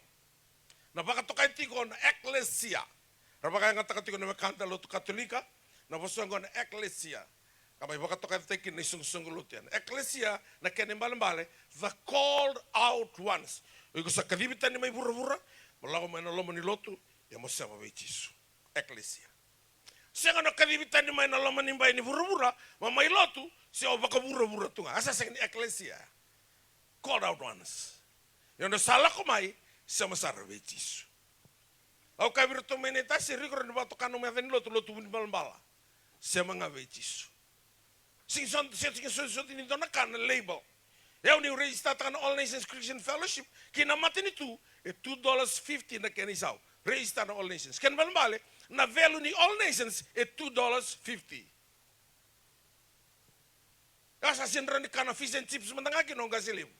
Na vakatokai tiko na eklesia. Ra vakayagataka tiko na wekada lotu Katolika, na vosa oqo na eklesia. Ka mai vakatokayacataki kina na isoqosoqo lotu ya. Na eklesia, na kena ibalebale, the called out ones. O iko sa kacivi tani mai vuravura, mo lako mai na loma ni lotu, ia mo sema vei Jisu. Eklesia. Sega na kacivi tani mai na loma ni bai ni vuravura, mo mai lotu, se o vakavuravura tu ga. A sa sega ni eklesia. Called out ones. Ia o na sa lako mai, sema sara vei Jisu. Au kaya vei iratou mai na itase, iko rawa ni vakatoka nomu yaca ni lotu, lotu Vunibalabala. Sema ga vei Jisu. Sega ni so, sega ni so, so ni dua na ka na label. Au niu registataka na All Nations Christian Fellowship ki na matanitu, e two dollars fifty na kena isau. Register na All Nations. Kena ibalebale, na value ni All Nations e two dollars fifty. Au sa sega ni rawa ni kana fish and chips mada ga kina o qase levu.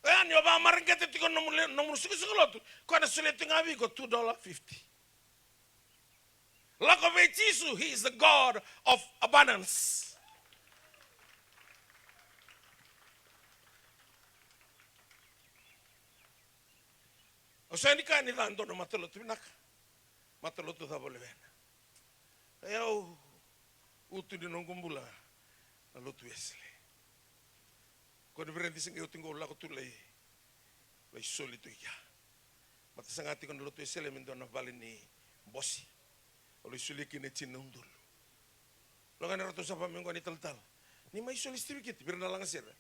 E, ni o vakamareqeta tiko na nomu le, nomu sukusuku lotu, koya na solia tiko ga vei iko two dollar fifty. Lako vei Jisu, he is the God of abundance. Au sega ni kaya ni ca dua na matalotu vinaka. Matalotu cava o lewena. E au, utu ni noqu bula na lotu Wesele. Koniferedi se qai oti qo au lako tu lai, lai soli tu i kea. Mata saga tiko na lotu Wesele me dua na vale ni bose. Au lai solia kina e tini na udolu. Loga ni ratou sa vaka mai qo ni talatala. Ni mai soli sitivikiti, vei ira na lagasere.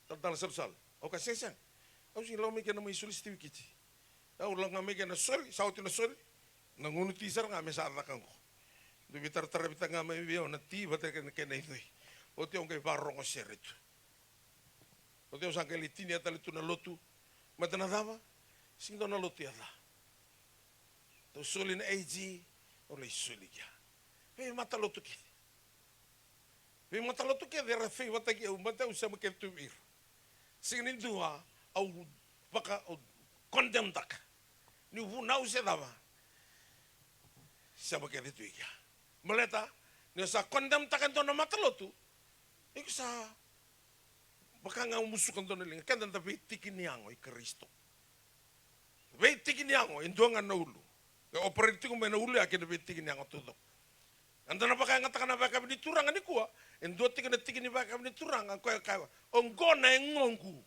Talatala Salusalu. Au kaya sega, sega. Au sega ni lako mai kina mai soli sitivikiti. Au lako ga mai kina soli, sa oti na soli. Na gunu ti sara ga me sa caka qo. Dau veitarataravi taka ga mai vei au na ti vata kei na kena icoi. Oti au qai vakarogo sere tu. Oti au sa qai lai tinia tale tu na lotu. Mata na cava? Sega ni dua na lotu e ca. Dau soli na A G, au lai soli kea. Veimatalotu kece. Veimatalotu kece era favour-taki au, baleta au sema kece tu vei ira. Sega ni dua au vaka, au condemn-taka. Niu vunau se cava, sema kece tu i kea. Baleta ni o sa condemn-taka e dua na matalotu, iko sa vaka ga au musuka dua na liga. Keda da veitiki ni yago i Karisito. Veitiki ni yago e dua ga na ulu. E operate tiko mai na ulu ya kei na veitiki ni yago taucoko. Eda na vakayagataka na vakayakavi ni Turaga nikua, e dua tiko na tiki ni vakayakavi ni Turaga, koya e kaya, oqo na yagoqu,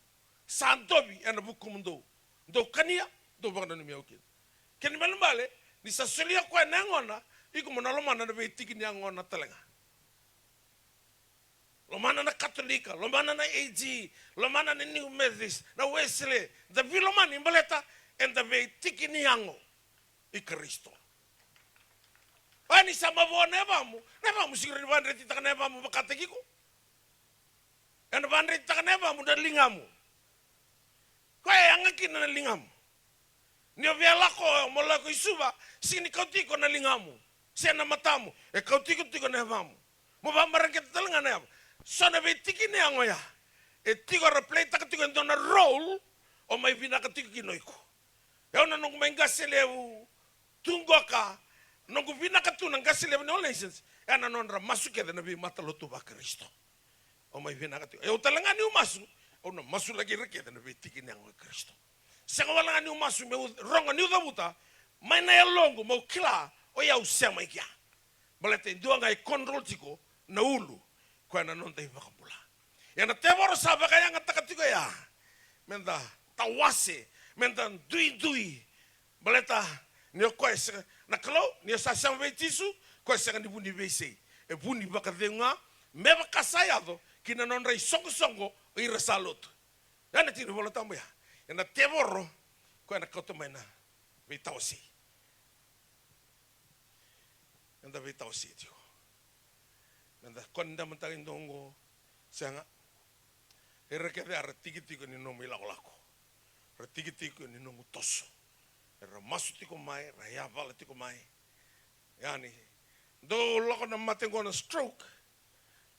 sa dovi ena vukumudou. Dou kania, dou vakananumi au kina. Kena ibalebale, ni sa solia koya na yagona, iko mo na lomana na veitiki ni yagona tale ga. Lomana na Katolika, lomana na A G, lomana na New Methodist, na Wesley, da veilomani baleta eda veitiki ni yago i Karisito. Oya ni sa mavoa na yavamu, na yavamu sega ni vakadretitaka na yavamu vakataki iko. Ena vakadretitaka na yavamu na ligamu. Koya e yaga kina na ligamu. Ni o via lako, mo lako i Suva, sega ni kauti iko na ligamu se na matamu, e kauti iko tiko na yavamu. Mo vakamareqeta tale ga na yava. So na veitiki ni yago ya e tiko, era play-taka tiko e dua na role o mai vinaka tiko kina o iko. Au na noqu mai qase levu tu qoka, noqu vinaka tu na qase levu ni All Nations, ena nodra masu kece na veimatalotu vaKarisito. Au mai vinaka tiko. Au tale ga niu masu, au na masulaki ira kece na veitiki ni yago i Karisito. Sega wale ga niu masu meu rogo niu cavuta mai na yaloqu, meu kila o yau sema i kea. Baleta e dua ga e control tiko na ulu, koya na noda iVakabula. Ia na tevoro sa vakayagataka tiko ya meda tawase, meda duidui. Baleta ni o koya e sega, na Kalou, ni o sa sema vei Jisu, koya e sega ni vu ni veisei. E vu ni vakacegu ga, me vaka sa yaco ki na nodra isoqosoqo o ira sa lotu. Ya na tiki ni Vola Tabu ya. Ia na tevoro, koya na kauta mai na veitawasei. Eda veitawasei tiko. Meda condemn-taka e dua oqo, sega. Ira kece era tiki tiko ni nomu ilakolako. Ra tiki tiko ni nomu toso. Era masu tiko mai, ra yavala tiko mai. Ia ni dau lako na mate qo na stroke,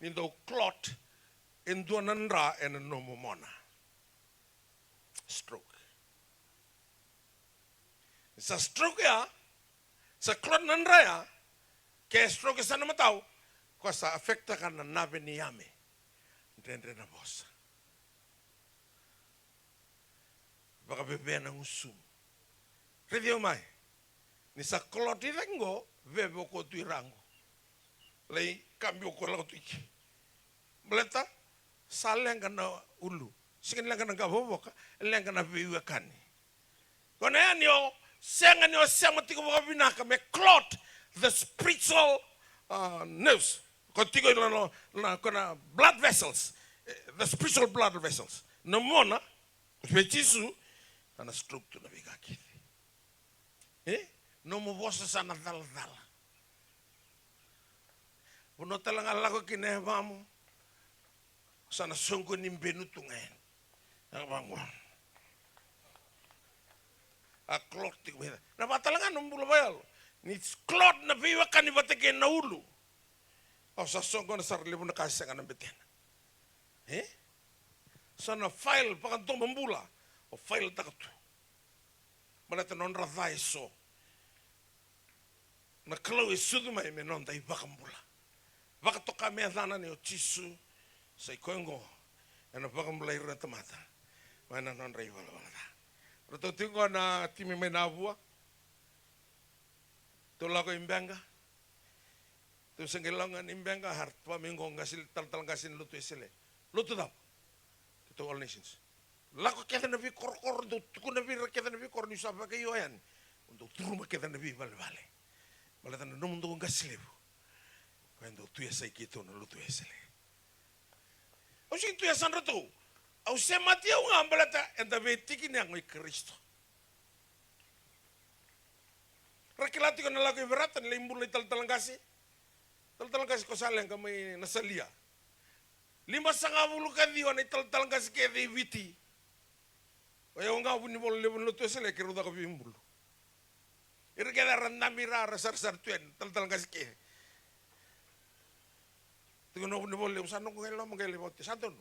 ni dau clot e dua na dra ena nomu mona. Stroke. Sa stroke ya, sa clot na dra ya, ke stroke sa na matau, ko sa affect-taka na nave ni yame. Dredre na vosa. Vakaveve na gusumu. Raici au mai. Ni sa clot i cake qo, veve o koya tu i ra qo. Lai kabi o koya lako tu i ke. Baleta sa leqa na ulu. Sega ni leqa na qavokavoka, e leqa na veiwekani. Kona ya ni o sega ni o sema tiko vakavinaka me clot the spiritual, uh, nerves. Ko tiko na, na, na, ko na blood vessels, eh, the spiritual blood vessels. Na mona, vei Jisu, a na stroke tu na veika kece. E? Nomu vosa sa na calacala. Vanua tale ga lako kina e vamu, sa na soqo ni benu tu ga yani. A vaqo. A clot tiko mai. Na vaka tale ga nomu bula vakayalo. Ni clot na veiwekani vata kei na ulu. Au sa soqona sara levu na ka sega na betena. E? Sa na file vakadomobula. O file-taka tu. Baleta nodra ca e so. Na Kalou e sucu mai me noda iVakabula. Vakatoka me yacana ni o Jisu, sa i koya oqo ena vakabulai ira na tamata mai na nodra ivalavala ca. Ratou tiko qo na timi mai Navua. Tou lako i Beqa. Tou se qai lako ga ni Beqa, a ratou vaka mai qo qase, talatala qase ni lotu Wesele. Lotu cava? Keitou All Nations. Lako kece na veikorokoro, dou tukuna vei ira kece na veikoro, niu sa vakaio yani. Dou curuma kece na veivalevale. Baleta na nomudou qase levu. Koya dou tu yasai keitou na lotu Wesele. Au sega ni tu yasadratou. Au semati au ga baleta eda veitiki ni yago i Karisito. Ra kila tiko na lako i Verata ni lai bula na italatala qase. Talatala qase ko sa leqa mai Nasalia. Limasagavulu ka ciwa na italatala qase kece i Viti. O yau ga vunivola levu ni lotu Wesele, keirau caka veibulu. Ira kece era dabe i ra, ra sarasara tu yani, talatala qase kece. Tiko na vunivola levu, sa noqu qai loma qai lai vakaotia, sa donu.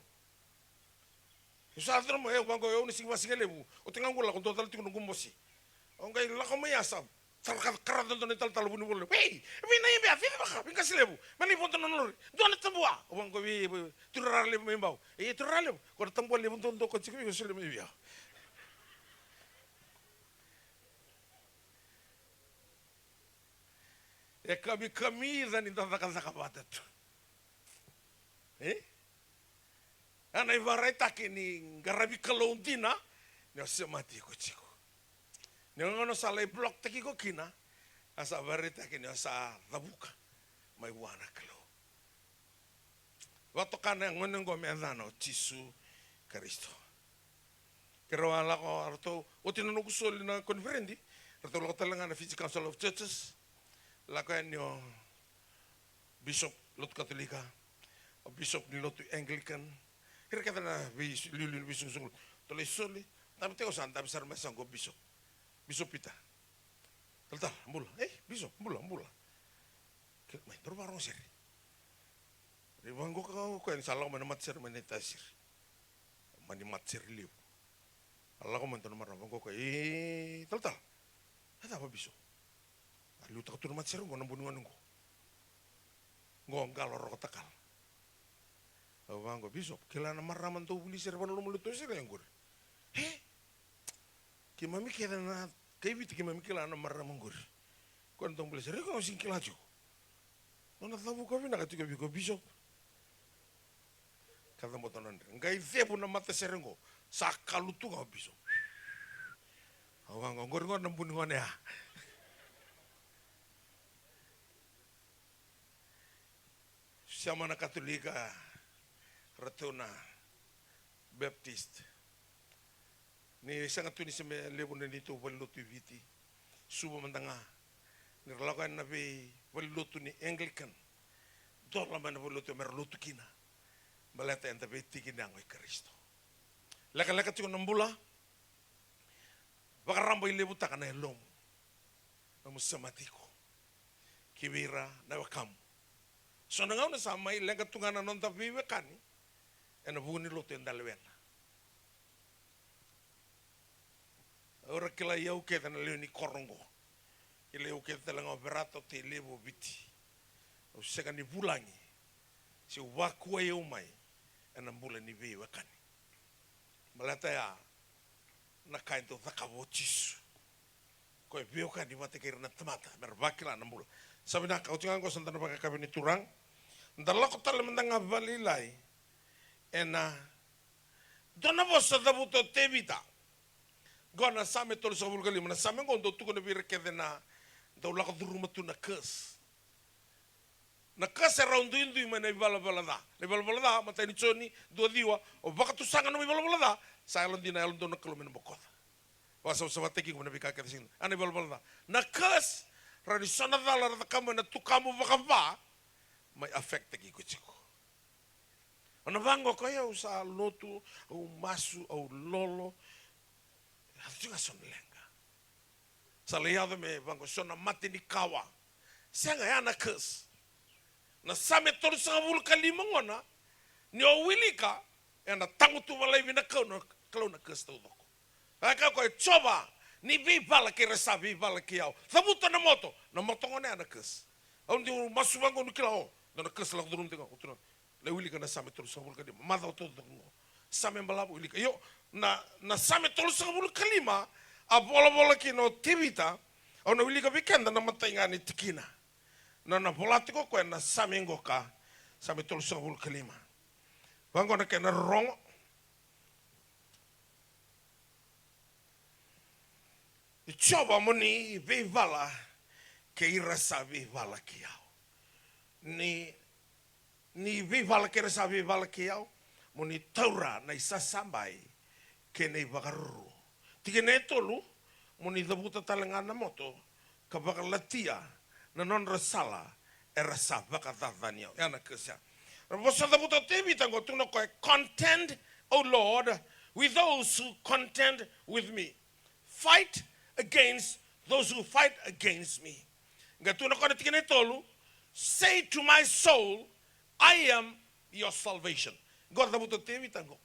Au sa donu, e, vaqo, au na sigi vakasigalevu. Oti ga qu lako, dua tale tiko noqu bose. Au qai lako mai ya sa tara ka, karaca dua na italatala vunivola levu. Ei, vei na ibe a, vei cava ka, vei qase levu. Me lai vodo na lori. Dua na tabua. Au vaqo vei, vei, tuirara levu mai Bau. E, tuirara levu. Ko na tabua levu dodonu ko tiko vei, ko solia mai vei au. E kamikamica ni da cakacaka vata tu. E? A na ivakaraitaki ni qaravi Kalou dina, ni o semati iko tiko. Ni gauna o sa lai block-taki iko kina, a sa vakaraitaki ni o sa cavuka mai vua na Kalou. Vakatoka na gone oqo me yacana o Jisu Karisito. Keirau a lako, a ratou, oti na noqu soli na koniferedi, ratou lako tale ga na Fiji Council of Churches, lako yani o Bishop lotu Katolika, o Bishop ni lotu Anglican, ira kece na veiliuliu ni veisukusuku. Ratou lai soli, dabe tiko, sa dabe sara mai sa qo Bishop. Bishop Peter. Talatala, bula. Ei, Bishop, bula, bula. Ke, mai, daru vakarogo sere. Rai vaqo ka o koya ni sa lako mai na matasere mai Naitasiri. Mani matasere levu. A lako mai dua na marama vaqo ka, e, talatala. E cava, Bishop? A liutaka tu na matasere qo na buni gone qo. Qo qalo roko takala. Au vaqo, Bishop, kila na marama dau vuli sere vanaloma lotu sere qori. E? Keimami kece na kai Viti keimami kila na marama qori. Ko na dau bula sere, iko au sigi kila tiko. Nona cavuka vinaka tiko vei iko, Bishop. Ka caboto na dre. Qai cevu na matasere qo. Sa kalu tu ga o Bishop. Au vaqo, qori qo na buni gone ya. Sema na Katolika, ratou na Baptist. Ni sega tu ni se me levu na neitou valenilotu i Viti. Suva mada ga. Ni ra lako yani na veivalilotu ni Anglican. Dola mai na valilotu me ra lotu kina. Baleta eda veitiki ni yago i Karisito. Lekaleka tiko na bula. Vakarabailevutaka na yalomu. Nomu semati iko. Kivei ira na wekamu. So na gauna sa mai leqa tu ga na noda veiwekani. Ena vuku ni lotu eda lewena. Au ra kilai au kece na lewe ni koro oqo. Kilai au kece tale ga o Verata, o Tailevu, o Viti. Au sega ni vulagi. Se au vakuai au mai. Ena bula ni veiwekani. Baleta ya na ka e dau cakava o Jisu. Ko e veiwekani vata kei ira na tamata, me ra vakila na bula. Sa vinaka, oti ga qo sa da na vakayakavi ni Turaga. Da lako tale mada ga vakalailai. Ena dua na vosa cavuta o Tevita. Qo na Same tolusagavulu ka lima, na Same qo dau tukuna vei ira kece na dau lako curuma tu na curse. Na curse e rau duidui mai na ivalavala ca. Na ivalavala ca, matai ni Joni, dua ciwa, o vakatusaga nomu ivalavala ca, sa yalodina, yalododonu na Kalou me na bokoca. Vakasavasavataki iko mai na veika kece sega. A na ivalavala ca. Na curse, rau ni so na cala ra cakava mai na tukamu vakava, mai affect-taki iko tiko. O na vaqo, o koya au sa lotu, au masu, au lolo. Yaco tiko ga so na leqa. Sa lai yaco me vaqo so na mate ni kawa. Sega, ya na curse. Na Same tolusagavulu ka lima gona, ni o wilika, ena tagutuva laivi na Kalou na, Kalou na curse taucoko. A kaya o koya, Jiova, ni veivala kei ira sa veivala kei au. Cavuta na moto, na moto gona ya na curse. Au dau masu vaqo niu kila o, dua na curse lako curuma tiko ga, o tukuna. Lai wilika na Same tolusagavulu ka lima. Macawa taucoko qo. Same balavu, wilika. Io, na, na Same tolusagavulu ka lima, a volavola kina o Tevita, au na wilika vei keda na matai ga ni tikina. Na, na vola tiko o koya na Same qo ka, Same tolusagavulu ka lima. Vaqo na kena rorogo. Jiova, mo ni veivala kei ira sa veivala kei au. Ni, ni veivala kei ira sa veivala kei au, mo ni taura na isasabai kei na ivakaruru. Tikina e tolu, mo ni cavuta tale ga na moto, ka vakalatia na nodra sala era sa vakacacani au. Ya na curse ya. Na vosa cavuta o Tevita qo, tukuna o koya, contend, O Lord, with those who contend with me. Fight against those who fight against me. Qai tukuna o koya na tikina e tolu, say to my soul, I am your salvation. Qo cavuta o Tevita qo.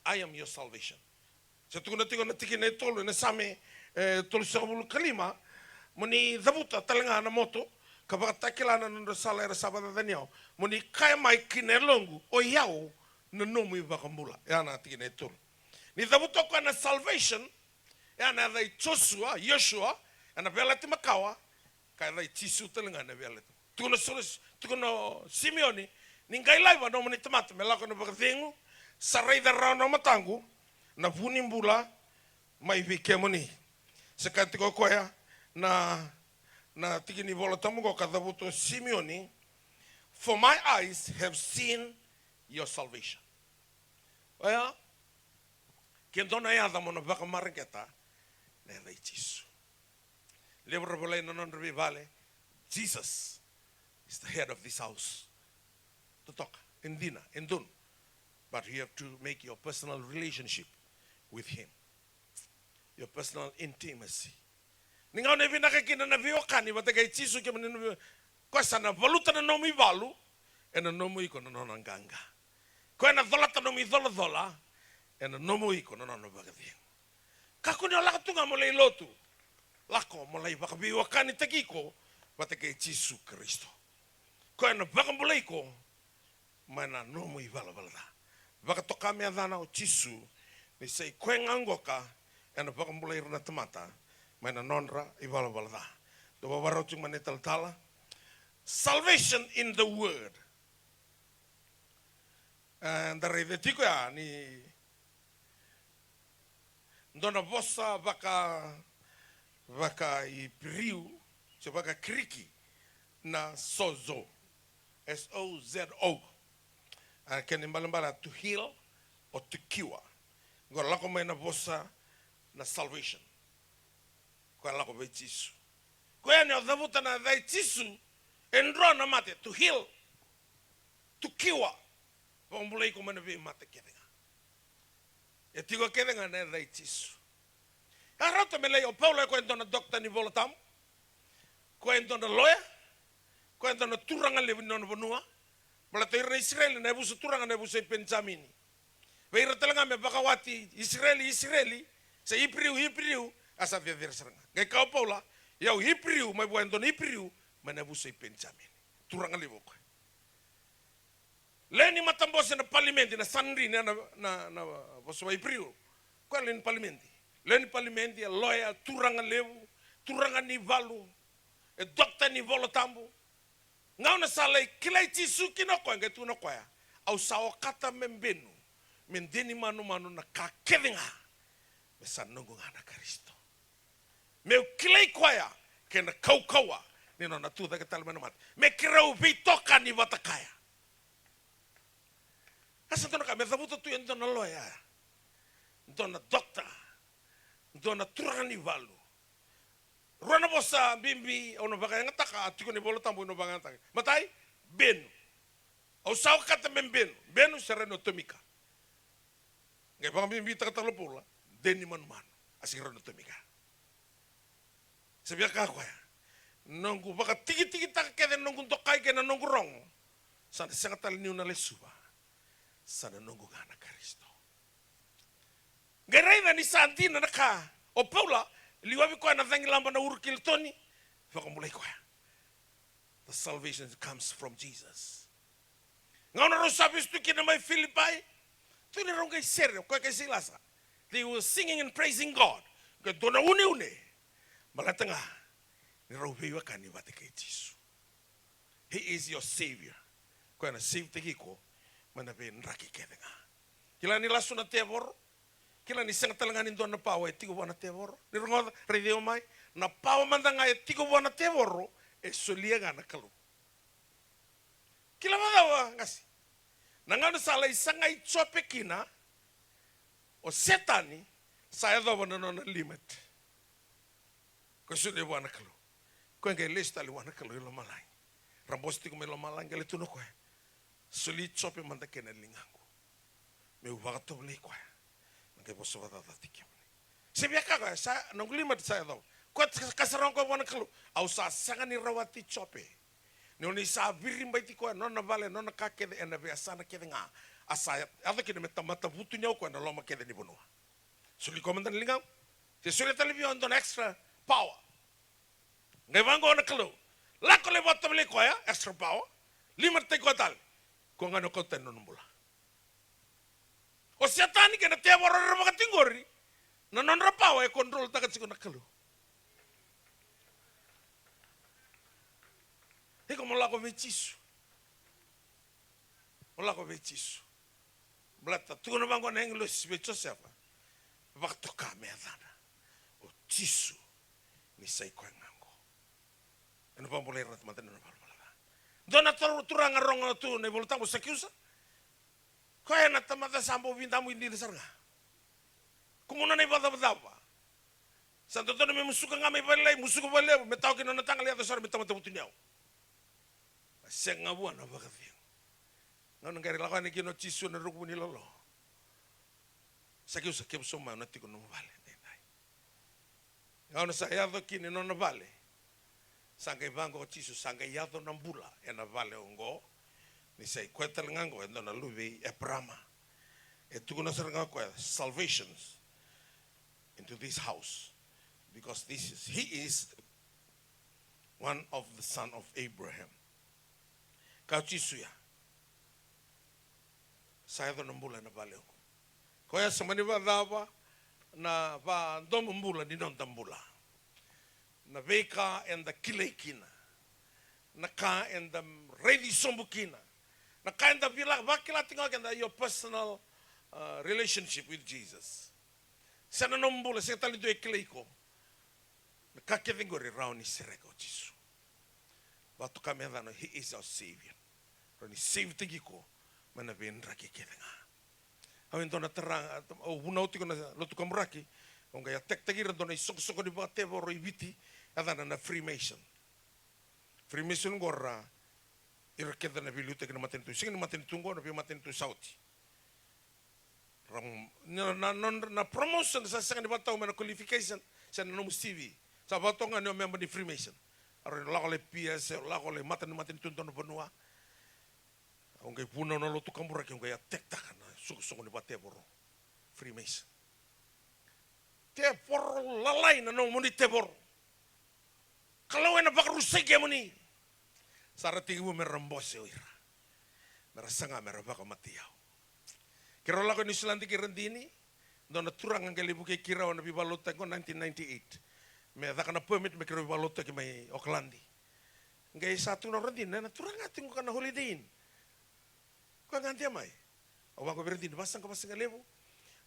I am your salvation. Sa tukuna tiko na tikina e tolu ena Same, e, tolusagavulu ka lima, mo ni cavuta tale ga na moto, ka vakatakila na nodra sala era sa vakacacani au. Mo ni kaya mai ki na yaloqu, o i au na nomu iVakabula. Ya na tikina e tolu. Ni cavuta o koya na salvation, ya na yaca i Josua, Joshua, Ena veiyalayalati makawa, ka yaca i Jisu tale ga ena veiyalayalati. Tukuna o Solo-, tukuna o Simioni, ni qai laiva na nomuni tamata me lako ena vakacegu, sa raica rawa na mataqu na vu ni bula mai vei kemuni. Se kaya tiko o koya na, na tiki ni Vola Tabu qo ka cavuta o Simioni, "For my eyes have seen your salvation." Oya, ke dua na yaca mo na vakamareqeta, na yaca i Jisu. Levu era volai na nodra veivale, Jesus is the head of this house. Totoka, e dina, e donu. But you have to make your personal relationship with him. Your personal intimacy. Ni gauna e vinaka kina na veiwekani vata kei Jisu, kemuni na vei-, koya sa na valuta na nomu ivalu ena nomu iko na nona qaqa. Koya na colata nomu icolacola ena nomu iko na nona vakacegu. Kakua ni o lako tu ga mo lai lotu. Lako mo lai vakaveiwekanitaki iko vata kei Jisu Karisito. Koya na vakabulai iko mai na nomu ivalavala ca. Vakatoka me yacana o Jisu, ni sa i koya ga qoka ena vakabulai ira na tamata mai na nodra ivalavala ca. Dou vakarau tiko mai na italatala. Salvation in the word. E, da raica tiko ya ni dua na vosa vaka, vaka Iperiu, se vaka Kiriki, na sozo. S O Z O. A, kena ibalebale to heal or to cure. Qo lako mai na vosa na salvation. Koya lako vei Jisu. Koya ni o cavuta na yaca i Jisu, e dro na mate, to heal, to cure. Vakabulai iko mai na veimate kece ga. E tiko kece ga na yaca i Jisu. A rauta me lai o Paula, e koya e dua na dokta ni Vola Tabu. Koya e dua na loya. Koya e dua na turaga levu ni nona vanua. Baleta ira na Isireli na yavusa turaga na yavusa i Penijamini. Vei ira tale ga me vakawati Isireli, Isireli, se Iperiu, Iperiu, a sa cecere sara ga. Qai kaya o Paula, o yau Iperiu, mai vua e dua na Iperiu, mai na yavusa i Penijamini. Turaga levu o koya. Lewe ni matabose na palimedi, na Sanhedrin, na, na, na vosa vakaIperiu. Koya lewe ni palimedi. Lewe ni palimedi, e loya, turaga levu, turaga ni valu, e dokta ni Vola Tabu. Gauna sa lai kilai Jisu kina o koya, qai tukuna o koya, au sa okata me benu, me de ni manumanu na ka kece ga, me sa noqu ga na Karisito. Meu kilai koya kei na kaukauwa ni nona tu cake tale mai na mate. Me keirau veitokani vata kaya. A sa dua na ka me cavuta tu e dua na loya, dua na dokta, dua na turaga ni valu. Rua na vosa bibi au na vakayagataka, a tiko ni Vola Tabu au na vakayagataka. Matai, benu. Au sa okata me benu. Benu se raica na tomika. Qai vakabibitaka tale o Paula, de ni manumanu, a sega ni rawa ni tomika. Sa via kaya o koya, noqu vakatikitikitaka kece na noqu dokai kei na noqu rogo, sa na sega tale niu na lesuva. Sa na noqu ga na Karisito. Qai raica ni sa dina na ka o Paula, liwavi koya na cagilaba na uru kilatoni, vakabulai koya. The salvation comes from Jesus. Gauna rau sa vesu tu kina mai Filipai, tu ni rau qai sere, o koya kei Sailasa. They were singing and praising God. Qai dua na uneune. Baleta ga ni rau veiwekani vata kei Jisu. He is your savior. Koya na save-taki iko mai na veidraki kece ga. Kila ni lasu na tevoro. Kila ni sega tale ga ni dua na pawa e tiko vua na tevoro. Ni rogoca, raici au mai. Na pawa mada ga e tiko vua na tevoro, e solia ga na Kalou. Kila vakacava, qase? Na gauna sa lai sagai Jope kina o Setani, sa yacova na nona limit. Koya solia vua na Kalou. Koya qai lesu tale vua na Kalou i lomalagi. Ra bose tiko mai lomalagi, qai lai tukuna o koya, soli Jope mada kei na ligaqu, meu vakatovolei koya me qai vosa vakacaca vata kei kemuni. Se via kaya o koya, sa, noqu limit sa yacova. Koya sa kasarawa o koya vua na Kalou, au sa sega ni rawati Jope. Ni oni sa viribaiti koya, nona vale, nona ka kece, ena veiyasana kece ga. A sa yaco kina me tamata vutuniyau o koya na loma kece ni vanua. Soli koya mada na ligaqu. Sa solia tale vei au e dua na extra power. Qai vaqo na Kalou. Lako lai vakatovolei koya, extra power. Limit-taki koya tale. Koya ga ni o kauta tani na nona bula. O Setani kei na tevoro era vakatiko qori, na nodra pawa e control-taka tiko na Kalou. Iko mo lako vei Jisu. Mo lako vei Jisu. Baleta tukuna vaqo na agilosi vei Josefa, vakatoka me yacana, o Jisu, ni sa i koya ga oqo. Ena vakabulai ira na tamata ena valavala ca. Dua na turaga rogo tu na iVolatabu, Sakiusa. Koya na tamata sa bau vidamu i dina sara ga. Kumuna na ivacavacava. Sa dodonu me musuka ga mai valelailai, musuka vakalevu, me tawa kina nona taga, lai yaco sara me tamata vutuniyau. A sega vua na vakacegu. Gauna qai lako yani kina o Jisu ena ruku ni lolo. Sakiusa, kevu sobu mai, au na tiko nomu vale edaidai. Gauna sa yaco kina i nona vale, sa qai vaqo o Jisu, sa qai yaco na bula ena vale oqo. Ni sa i koya tale ga oqo e dua na luve i Eparama. E tukuna sara ga o koya, salvations into this house, because this is, he is one of the son of Abraham. Ka o Jisu ya, sa yaco na bula ena vale oqo. Koya sa mani vacava na vadomobula ni noda bula. Na veika eda kilai kina, na ka eda raici sobu kina, na ka eda vila vakila tiko ga keda, your personal, uh, relationship with Jesus. Se na nomu bula, sega tale ni dua e kilai iko. Na ka kece qori e rawa ni sereka o Jisu. Vakatoka me yacana, he is our savior. Rawa ni save taki iko mai na veidraki kece ga. Au e dua na tara, au vunau tiko na lotu kaburaki, au qai attack-taki ira dua na isoqosoqo ni vakatevoro i Viti, yacana na Freemason. Freemason qo ra ira kece na veiliutaki na matanitu, sega ni matanitu qo, na veimatanitu sa oti. Ra, na, na, na, na promotion sa sega ni vakatau mai na qualification se na nomu C V. Sa vakatau ga ni o member ni Freemason. A rawa ni lako lai P S, lako lai mata ni matanitu dua na vanua. Au qai vunau na lotu kaburaki, au qai attack-taka na soqosoqo ni vakatevoro. Freemason. Tevoro lalai na nomuni tevoro. Kalou ena vakarusai kemuni. Sa ra tekivu me ra bose o ira, me ra saga me ra vakamatei au. Keirau lako e Niusiladi kei Radini, dua na turaga qai lai vukei keirau ena veivakalotutaki qo nineteen ninety-eight. Me caka na permit me keirau veivakalotutaki mai Okaladi. Qai sa tukuna o Radini, na turaga tiko ga na Holiday Inn. Koya ga dia mai. Au vaqo vei Radini, vasaqa Vasigalevu.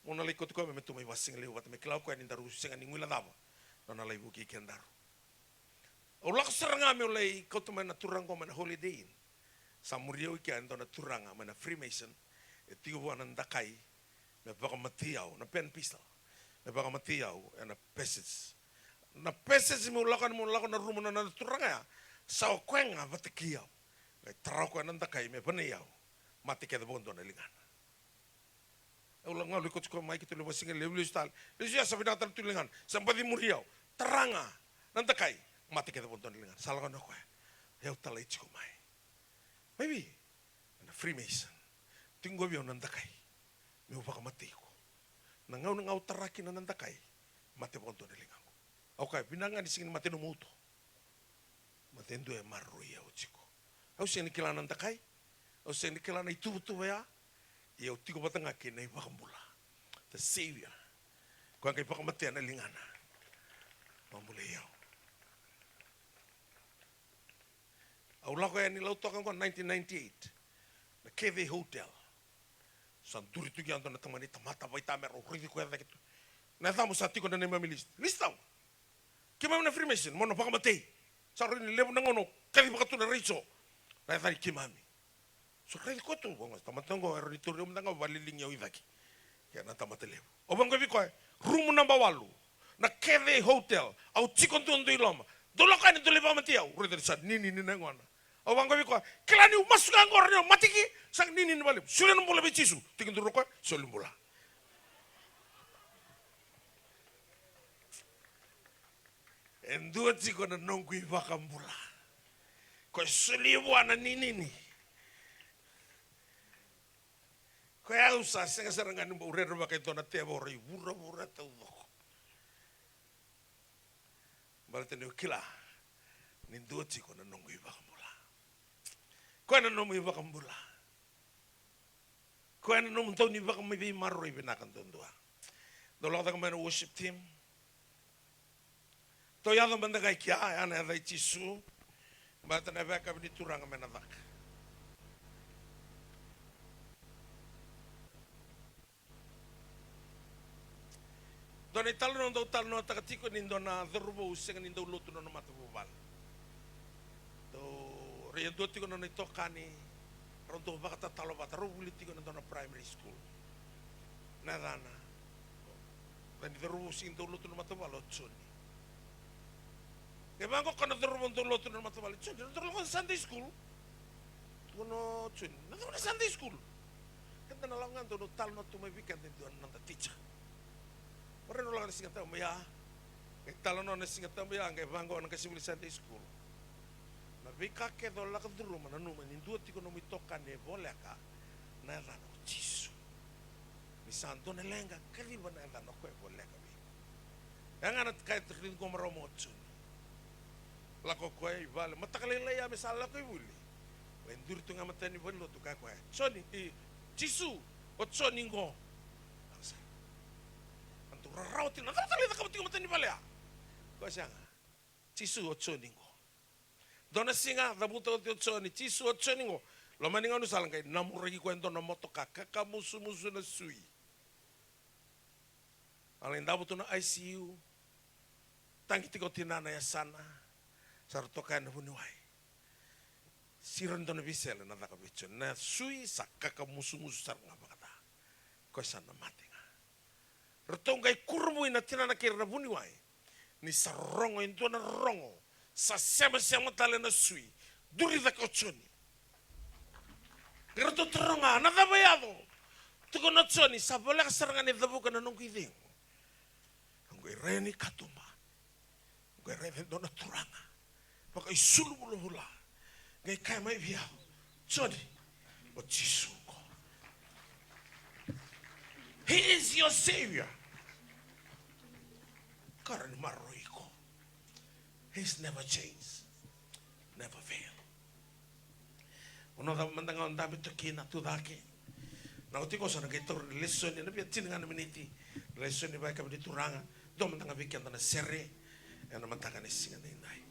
Mo na lai kauti koya mai me tu mai Vasigalevu vata me kila o koya ni daru sega ni guilecava nona lai vukei kedaru. Au lako sara ga meu lai kauta mai na turaga qo mai na Holiday Inn. Sa muri au i kea e dua na turaga mai na Freemason. E tiko vua na dakai me vakamatei au, na pen pistol, me vakamatei au ena passage. Na passage meu lako yani meu lako na rumu na, na turaga ya, sa o koya ga vata kei au. Qai tara o koya na dakai me vanai au. Mate kece vakadua na ligana. Au lako ga, au lai kauti koya mai, keitou lai Vasigalevu, lesu tale. Lesu ya sa vinaka tale tu na ligana. Sa baci muri au. Tara ga na dakai. Mate kece vakadua na ligana. Sa lako na koya. Au talai tiko mai. Mai vei? Na Freemason. Tiko vei au na dakai meu vakamatei iko. Na gauna ga au tara kina na dakai, mate vakadua na ligaqu. Au kaya, vinaka ga ni sega ni mate nomu uto. Mate dua e maroroi au tiko. Au sega ni kila na dakai. Au sega ni kila na ituvatuva ya. Ia au tiko vata ga kei na iVakabula. The Savior. Koya qai vakamatea na ligana. Vakabulai au. Au lako yani Lautoka qo nineteen ninety-eight. Na Cathay Hotel. Sa duri tu kina dua na tamani tamata vakaita me rau raici koya cake tu. Na yacamu sa tiko na neimami list. List au. Keimami na Freemason, mo na vakamatei. Sa rui ni levu na gauna o kacivaka tu na raiso. Na yaca ni keimami. Sa raici koya tu, vaqo, tamata qo, e rau ni tauri au mada ga, vakaliligi au i cake. Kei na tamata levu. Au vaqo vei koya, rumu naba walu. Na Cathay Hotel, au tiko duadua i loma. Dou lako yani, dou lai vakamatei au. Raica ni sa ninini na yagona. Au vaqo vei koya, kila niu masu ga qo, rau ni au mate ki, sa ninini vakalevu. Solia na bula vei Jisu. Tekiduru o koya, soli bula. E dua tiko na noqu iVakabula. Ko e solia vua na ninini. Ko e au sa sega sara ga ni bau rerevaka e dua na tevoro i vuravura taucoko. Baleta niu kila ni dua tiko na noqu iVakabula. Ko e na nomu iVakabula. Koya na nomu dau ni vakaveimaro i vinaka duadua. Dou lako cake mai na worship team. Tou yaco mada ga i kea, ya na yaca i Jisu. Baleta na ivakayakavi ni Turaga me na caka. Dua na italanoa dau talanoataka tiko ni dua na cauravou sega ni dau lotu na nona matavuvale. Dau rai e dua tiko na nona itokani, rau dau vakatatalo vata, rau vuli tiko na dua na primary school. Na yacana, na ni cauravou sega ni dau lotu na matavuvale o Joni. Qai vaqo ko na cauravou dau lotu na matavuvale, Joni, na cauravou Sunday school. Tukuna o Joni, na cava na Sunday school? Keda na lako ga dau na talanoa tu mai vei keda e dua na noda teacher. Warai na lako na siga tabu mai ya. Qai talanoa na siga tabu mai ya, qai vaqo na qasenivuli Sunday school. Na veika kece o lako curuma, nanuma ni dua tiko nomu itokani e voleka, na yacana o Jisu. Ni sa dua na leqa, kaciva na yacana o koya e voleka vei iko. Ya ga na ka e raici qo marama o Joni. Lako o koya i vale, mataka lailai ya me sa lako i vuli. Lai duri tu ga e matai ni valenilotu, kaya o koya, Joni, i, Jisu, o Joni qo. Lako sara. A dau rarawa tiko, na cava tale e cakava tiko e matai ni vale ya? Koya sega. Jisu, o Joni qo. Dua na siga, cavuta oti o Joni, Jisu, o Joni qo. Loma ni gaunisala qai namuraki koya e dua na motoka, kakamusumusu na sui. A lai davo tu na I C U, tagi tiko o tinana e yasana, sa ratou kaya na vuniwai, siro e dua na veisele na caka vei Joni, na sui sa kakamusumusu sara ga vakaca. Koya sa na mate ga. Ratou qai kurabui na tinana kei ira na vuniwai. Ni sa rorogo e dua na rorogo, sa semasema tale na sui, duri cake o Joni. Qai ratou taroga, na cava e yaco? Tukuna o Joni, sa voleka sara ga ni cavuka na noqu icegu. Au qai rai yani i katuba. Au qai raica e dua na turaga vakaisulu vulavula. Qai kaya mai vei au, Joni, o Jisu qo. He is your savior. Ka rawa ni maroroi iko. He's never changed, never fail. Vanua cava mada ga o dabe tu kina, tu cake. Na oti qo sa na qai taura na lesoni, na via tini ga na miniti. Na lesoni vakayakavi ni Turaga. Dua mada ga vei keda na sere ena mataka ni siga nidai.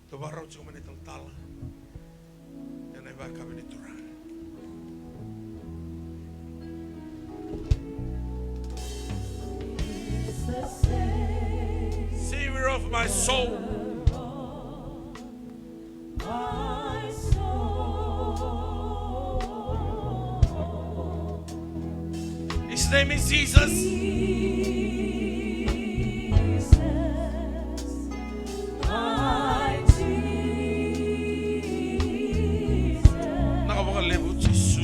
Tou vakarau tiko mai na italatala ena ivakayakavi ni Turaga. Savior of my soul. His name is Jesus. Vinaka vakalevu Jisu.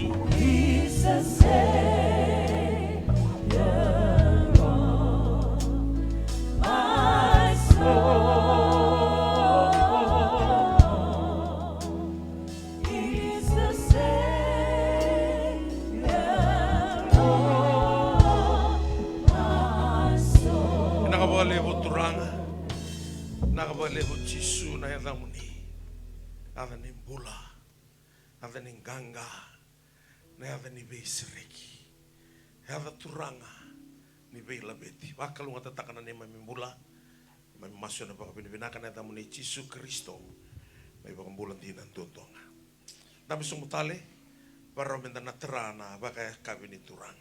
Vinaka vakalevu Turaga. Vinaka vakalevu Jisu na yacamuni. Yaca ni bula. Yaca ni qaqa. Na yaca ni veisereki. Yaca Turaga ni veilaveti. Vakalougatataka na neimami bula. Mai masu ena vakavinavinaka na yacamuni Jisu Karisito, mai vakabula dina duadua ga. Dabe sobu tale, varau meda na tara na vakayakavi ni Turaga.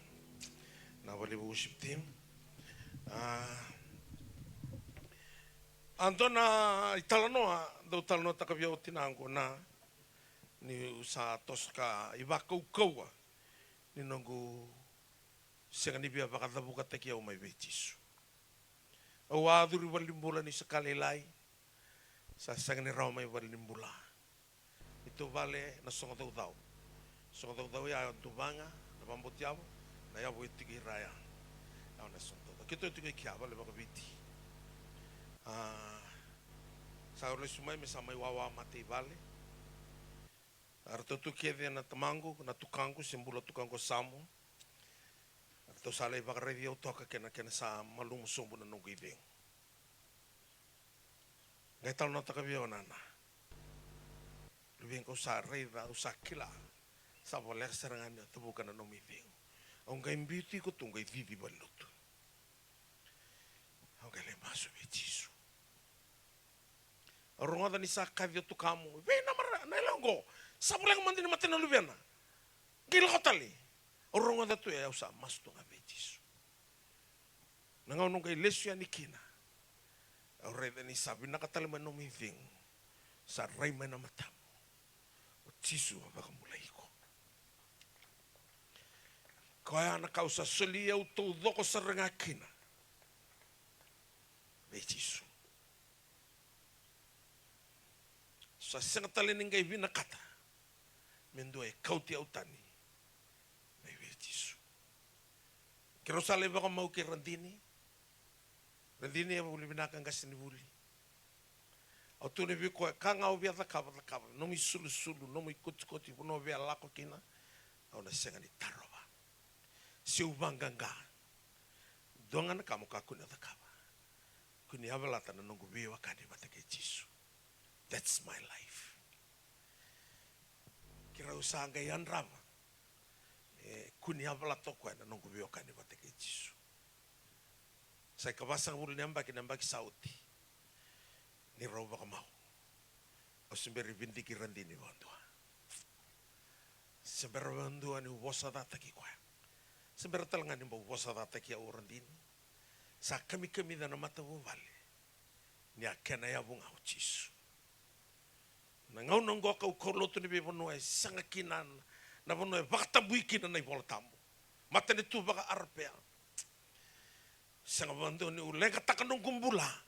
Na vale worship team. A, a dua na italanoa dau talanoataka vei au tinaqu na niu sa toso ka ivakaukauwa ni noqu sega ni via vakacavukataki au mai vei Jisu. Au a curu i valenibula ni sa ka lailai, sa sega ni rawa mai valenibula. Neitou vale na Sogocaucau. Sogocaucau ya e Duvaga, na Vakabauti Yavu, na yavu e tiko i ra ya. Yavu na Sogocaucau. Keitou tiko i kea, vale vakaviti. A, sa lesu mai me sa mai wawa mate i vale. A ratou tu kece na tamaqu, na tukaqu, se bula tukaqu o Samu. Ratou sa lai vakaraici au toka kei na kena sa malumu sobu na noqu icegu. Qai talanoataka vei au o nana. Luvequ, au sa raica, au sa kila. Sa voleka sara ga ni o tavuka na nomu icegu. Au qai biuti iko tu, au qai cici valelotu. Au qai lai masu vei Jisu. Au rogoca ni sa kaci o tukamu, vei na mara na yalo oqo, sa voleka mada ni mata na luvena. Qai lako tale. Au rogoca tu e, au sa masu tu ga vei Jisu. Na gauna au qai lesu yani kina, au raica ni sa vinaka tale mai na nomu icegu. Sa rai mai na matamu. O Jisu a vakabulai iko. Koya na ka au sa soli au taucoko sara ga kina vei Jisu. Sa sega tale ni qai vinakata me dua e kauti au tani mai vei Jisu. Keirau sa lai vakamau kei Radini. Radini, e vuli vinaka, qasenivuli. Au tukuna vei koya, ka ga o via cakava, cakava. Nomu isulusulu, nomu ikotikoti, vanua o via lako kina, au na sega ni tarova. Seu vaqaqa. Dua ga na ka mo kakua ni o cakava. Kua ni yavalata na noqu veiwekani vata kei Jisu. That's my life. Keirau sa qai yadrava. E, kua ni yavalata o koya na noqu veiwekani vata kei Jisu. Sa ikavasagavulu na yabaki, na yabaki sa oti. Ni rau vakamau. Au se bera ni vidiki Radini vakadua. Se bera vakadua niu vosacataki koya. Se bera tale ga ni bau vosacataki au o Radini. Sa kamikamica na matavuvale. Ni a kena yavu ga o Jisu. Na gauna oqo kau kaulotu ni veivanua e sega kina na, na vanua e vakatabui kina na iVola Tabu. Matanitu vaka-Arapea. Sega vakadua niu leqataka noqu bula.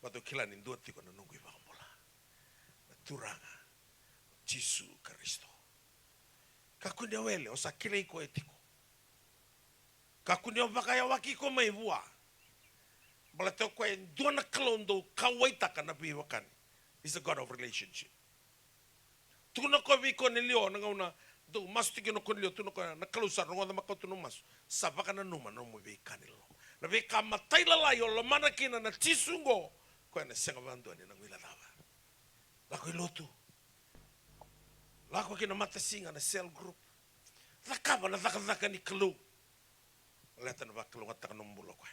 Baleta au kila ni dua tiko na noqu iVakabula. Na Turaga, o Jisu Karisito. Kakua ni o wele, o sa kilai koya tiko. Kakua ni o vakayawaki iko mai vua. Baleta o koya e dua na Kalou dau kauwaitaka na veiwekani. He's a God of relationship. Tukuna o koya vei Konelio, na gauna dau masu tiko kina o Konelio, tukuna o koya, na Kalou sa rogoca makawa tu na masu. Sa vakananuma na nomu veika ni loloma. Na veika matailalai o lomana kina na Jisu oqo, koya na sega vakadua ni na guilecava. Lako i lotu. Lako ki na matasiga, na cell group. Cakava na cakacaka ni Kalou. Baleta na vakalougatataka nomu bula o koya.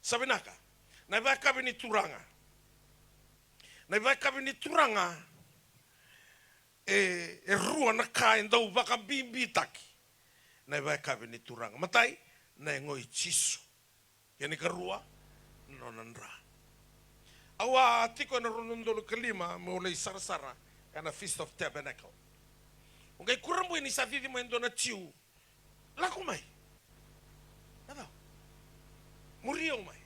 Sa vinaka. Na ivakayakavi ni Turaga. Na ivakayakavi ni Turaga. E, e rua na ka e dau vakabibitaki. Na ivakayakavi ni Turaga. Matai, na yago i Jisu. Kena ikarua, na nona dra. Au a tiko ena rua na udolu ka lima, meu lai sarasara ena Feast of Tabernacle. Au qai kurabui ni sa cici mai e dua na Jiu. Lako mai. Na cava? Muri au mai.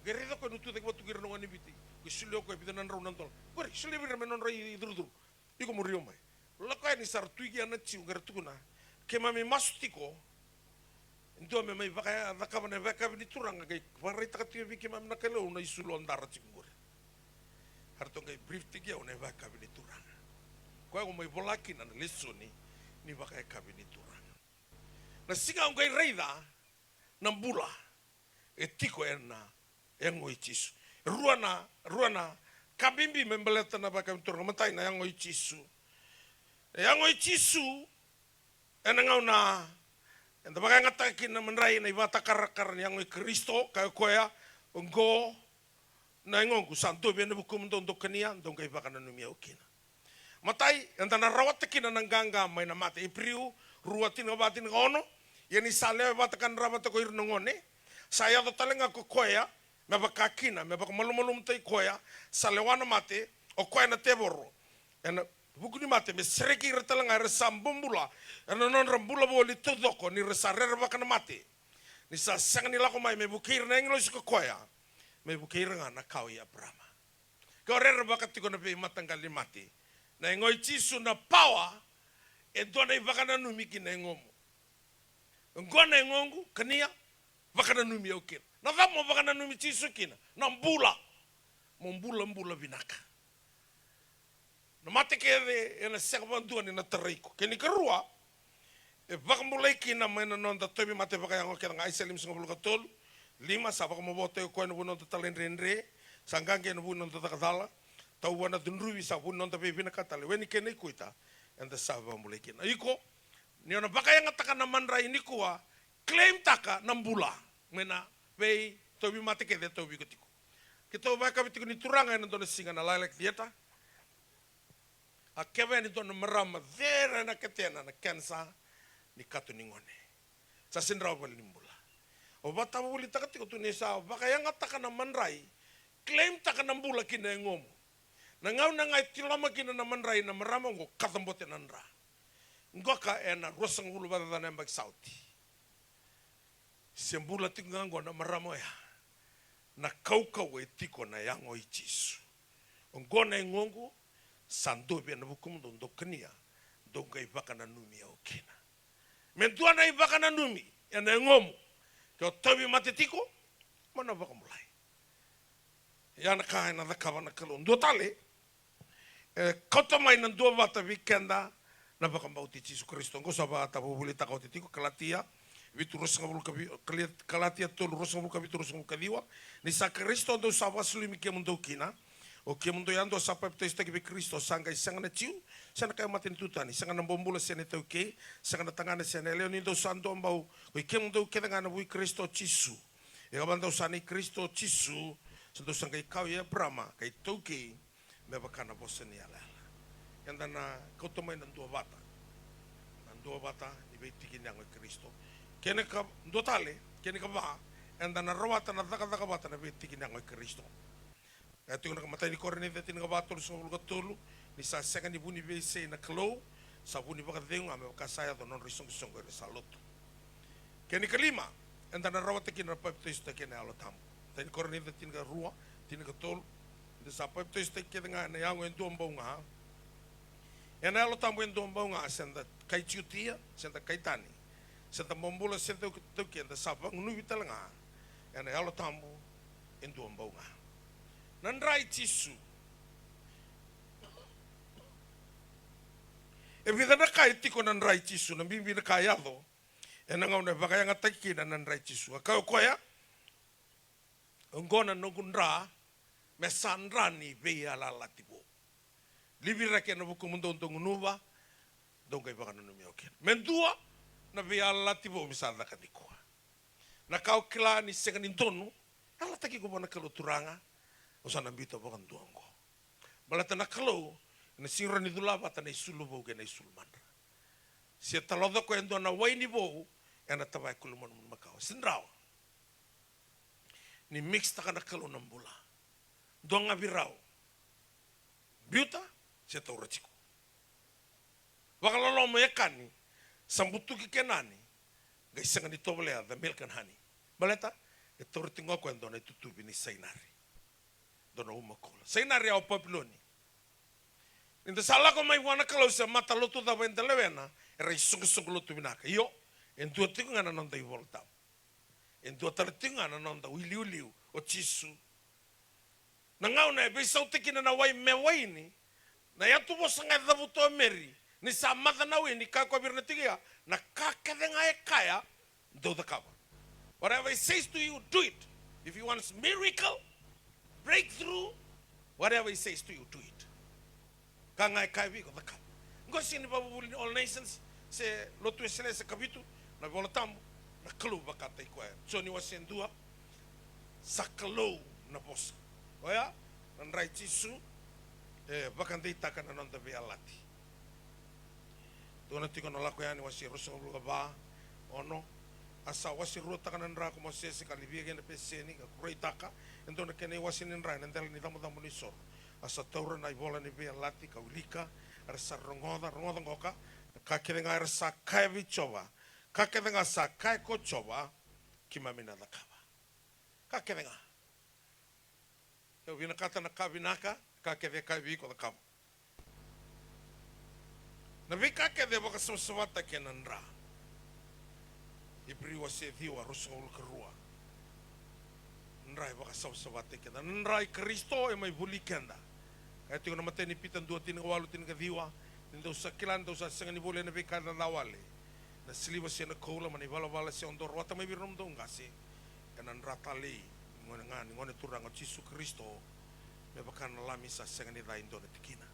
Qai raica o koya niu tucake vata tu kei ira na gone ni Viti. Qai solia o koya e vica na drau na dola. Qori, solia vei ira me nodra icurucuru. Iko muri au mai. Lako yani sa ra tu i kea na Jiu, qai ra tukuna, keimami masu tiko e dua me mai vakacakava na ivakayakavi ni Turaga, qai vakaraitaka tiko vei keimami na Kalou na isulu o dara tiko qori. Eratou qai brief tiko au na ivakayakavi ni Turaga. Koya au mai vola kina na lesoni ni vakayakavi ni Turaga. Na siga au qai raica na bula e tiko ena yago i Jisu. E rua na, rua na ka bibi me baleta na vakayakavi ni Turaga. Matai, na yago i Jisu. E yago i Jisu ena gauna eda vakayagataka kina na madrai na ivakatakarakara ni yago i Karisito, kaya o koya, oqo na yagoqu sa dovi ena vukumudou, dou kania, dou qai vakananumi au kina. Matai, eda na rawata kina na qaqa mai na mate. Iperiu rua, tinikava, tinikaono. Ia ni sa lewe vata ka dra vata ko ira na gone, sa yaco tale ga ko koya me vaka kina, me vakamalumalumutaki koya, sa lewa na mate, o koya na tevoro. Ena vuku ni mate, me sereki ira tale ga era sa bobula ena nodra bula voli taucoko, ni ra sa rerevaka na mate. Ni sa sega ni lako mai me vukei ira na agilosi ko koya, me vukei ira ga na kawa i Eparaama. Ke o rerevaka tiko na veimataqali mate, na yago i Jisu na pawa e dua na ivakananumi ki na yagomu. Oqo na yagoqu, kania, vakananumi au kina. Na cava mo vakananumi Jisu kina? Na bula. Mo bula, bula vinaka. Na mate kece ena sega vakadua ni na tarai iko. Kena ikarua, e vakabulai kina mai na noda tauvimate vakayago kece ga. Aisea limasagavulu ka tolu, lima, sa vakamavoataki o koya ena vuku ni noda talaidredre, sa qaqi ena vuku ni noda caka cala, tau vua na cudruvi sa vu ni noda veivinakata tale. Weni kei na ikuita, Eda sa vakabulai kina. Iko, ni o na vakayagataka na madrai nikua, claim taka na bula mai na veitauvimate kece e tauvi iko tiko. Keitou vakayakavi tiko ni Turaga ena dua na siga na Lilac Theatre. A keva yani dua na marama, cere na ketena na kenisa ni kato ni gone. Sa sega ni rawa ni bula. O vakatavuvulitaka tiko tu ni sa vakayagataka na madrai, claim taka na bula ki na yagomu. Na gauna ga e tiloma kina na madrai na marama oqo, kacabote na dra. Qoka ena ruasagavulu vakacaca na yabaki sa oti. Se bula tiko ga oqo na marama oya. Na kaukauwa e tiko na yago i Jisu. Oqo na yagoqu, sa dovi ena vukumudou, dou kania, dou qai vakananumi au kina. Me dua na ivakananumi ena yagomu, ke o tauvimate tiko, mo na vakabulai. Ia na ka ena cakava na Kalou. Dua tale, e kauta mai na duavata vei keda na vakabauti Jisu Karisito. Oqo sa vakatavuvulitaka oti tiko, Kalatia vitu ruasagavulu ka vi-, Kali-, Kalatia tolu ruasagavulu ka vitu, ruasagavulu ka ciwa. Ni sa Karisito dou sa vakasulumi kemudou kina, o kemudou yadua sa papitaisotaki vei Karisito, sa qai sega na Jiu se na kai matanitu tani, sega na bobula se na iTaukei, sega na tagane se na yalewa, ni dou sa duabau koi kemudou kece ga na vui Karisito Jisu. Ia kevaka dou sa nei Karisito Jisu, sa dou sa qai kawa i Eparama, kai taukei, me vaka na vosa ni yalayala. Eda na kauta mai na duavata. Na duavata ni veitiki ni yago i Karisito. Kena ka dua tale, kena ikava, eda na rawata na cakacaka vata na veitiki ni yago i Karisito. E tiko na imatai ni Korinica tinikava, tolusagavulu ka tolu, ni sa sega ni vu ni veisei na Kalou, sa vu ni vakacegu ga me vaka sa yaco na nodra isoqosoqo era sa lotu. Kena ikalima, eda na rawata kina na papitaisotaki ena Yalo Tabu. Matai ni Korinica tinikarua, tinikatolu, ni da sa papitaisotaki kece ga ena yago e duabau ga, ena Yalo Tabu e duabau ga, se da kai Jutia se da kai tani, se da bobula se da taukei, eda sa vagunuvi tale ga ena Yalo Tabu e duabau ga. Na dra i Jisu. E vica na ka e tiko na dra i Jisu, na bibi na ka e yaco ena gauna e vakayagataki kina na dra i Jisu. A kaya o koya, oqo na noqu dra, me sa dra ni veiyalayalati vou. Liviraki ena vukumudou, dou gunuva, dou qai vakananumi au kina. Me dua na veiyalayalati vou me sa caka nikua. Na ka o kila ni sega ni donu, yalataki iko vua na Kalou, Turaga, au sa na biuta vakadua oqo. Baleta na Kalou ena sega ni rawa ni cula vata na isulu vou kei na isulu madra. Se taloca o koya e dua na waini vou ena tavaya kulu manumanu makawa. Sega ni rawa. Ni mix taka na Kalou na bula. Dua ga vei rau. Biuta se taura tiko. Vakaloloma e kani, sa butuki Kenani, qai sega ni tovolea the milk and honey. Baleta e taura tiko ga o koya e dua na itutuvi ni sainari. Dua na uma koula. Sainari ya o Papiloni. Ni da sa lako mai vua na Kalou, se matalotu cava eda lewena, era isoqosoqo lotu vinaka. Io, e dua tiko ga na noda iVola Tabu. E dua tale tiko ga na noda iliuliu, o Jisu. Na gauna e veisautaki kina na wai me waini, na yatuvosa ga e cavuta o Meri, ni sa maca na waini, kaya o koya vei ira na tiko ya, na ka kece ga e kaya, dou cakava. Whatever he says to you, do it. If he wants miracle, breakthrough, whatever he says to you, do it. Ka ga e kaya vei iko, cakava. Qo sega ni vakavuvuli ni All Nations, se Lotu Wesele, se Kavitu, na iVola Tabu, na Kalou vakataki koya. Joni wase dua, sa Kalou na vosa. Oya, na dra i Jisu, e vakadeitaka na noda veiyalayalati. Tukuna tiko na Lako Yani wase ruasagavulu ka va, ono. A sa wase ruataka na dra ko Mosese ka livia kei na peseni ka kuraitaka e dua na kena iwase ni dra ena dela ni cabocabo ni soro. A sa taura na ivola ni veiyalayalati ka wilika, era sa rogoca, rogoca qoka, na ka kece ga era sa kaya vei Jiova, ka kece ga sa kaya ko Jiova, keimami na cakava. Ka kece ga. Ke o vinakata na ka vinaka, ka kece e kaya vei iko, cakava. Na veika kece e vakasavasavataki ena dra. Iperiu wase ciwa, ruasagavulu ka rua. Na dra e vakasavasavataki ena dra i Karisito e mai voli keda. Kaya tiko na imatai ni Pita dua, tinikawalu, tinikaciwa. Ni dou sa kila ni dou sa sega ni volia na veika e caca wale, na siliva se na koula, mai na ivalavala se odoro, rawata mai vei ira na nomudou qase, ena dra talei ni gone ga ni Gone Turaga o Jisu Karisito, me vaka na lami sa sega ni ca e dua na tikina.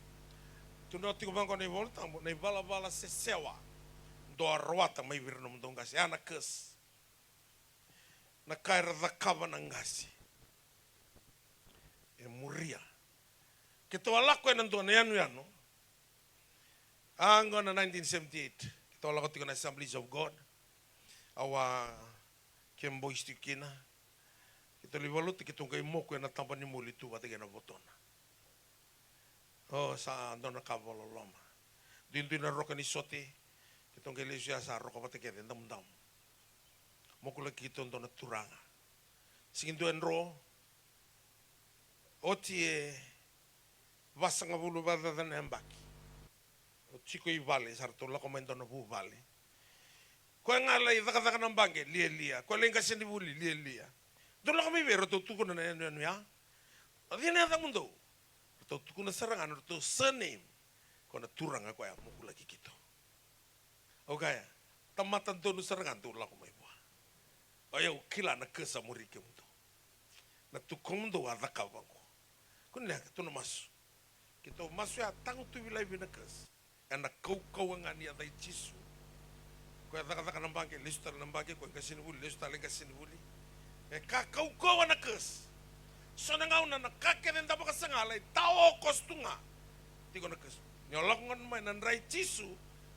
Tukuna tiko vaqo na iVola Tabu, na ivalavala sesewa dou a rawata mai vei ira na nomudou qase. Ya na curse. Na ka era cakava na qase. E muria. Keitou a lako ena dua na yanuyanu. A, qo na nineteen seventy-eight. Keitou a lako tiko na Assemblies of God. Au a ke boys tiko kina. Keitou lai valuta, keitou qai moku ena taba ni moli tu vata kei na votona. O, sa dua na ka vakaloloma. Duidui na roka ni sote. Keitou qai lesu ya sa roka vata kece damudamu. Mokulaki keitou dua na turaga. Sigi dua e dro. Oti e vasagavulu vakacaca na yabaki. Au tiko i vale, sa ratou lako mai dua na vuvale. Koya ga lai cakacaka na baqe, lialia. Koya lai qasenivuli, lialia. Dou lako mai vei, ratou tukuna na yanuyanu ya. O cei na yacamudou? Ratou tukuna sara ga na ratou surname. Ko na turaga koya mokulaki keitou. Au kaya, tamata donu sara ga dou lako mai vua. O yau kila na curse a muri kemudou. Na tukumudou a cakava oqo. Kua ni leqa, tou na masu. Keitou masu ya, tagutuvi laivi na curse. Ena kaukauwa ga ni yaca i Jisu. Koya cakacaka na baqe, lesu tale na baqe, koya qasenivuli, lesu tale qasenivuli. E ka kaukauwa na curse. So na gauna na ka kece da vakasaga lai taokoso tu ga. Tiko na curse. Ni o lako ga mai na dra i Jisu,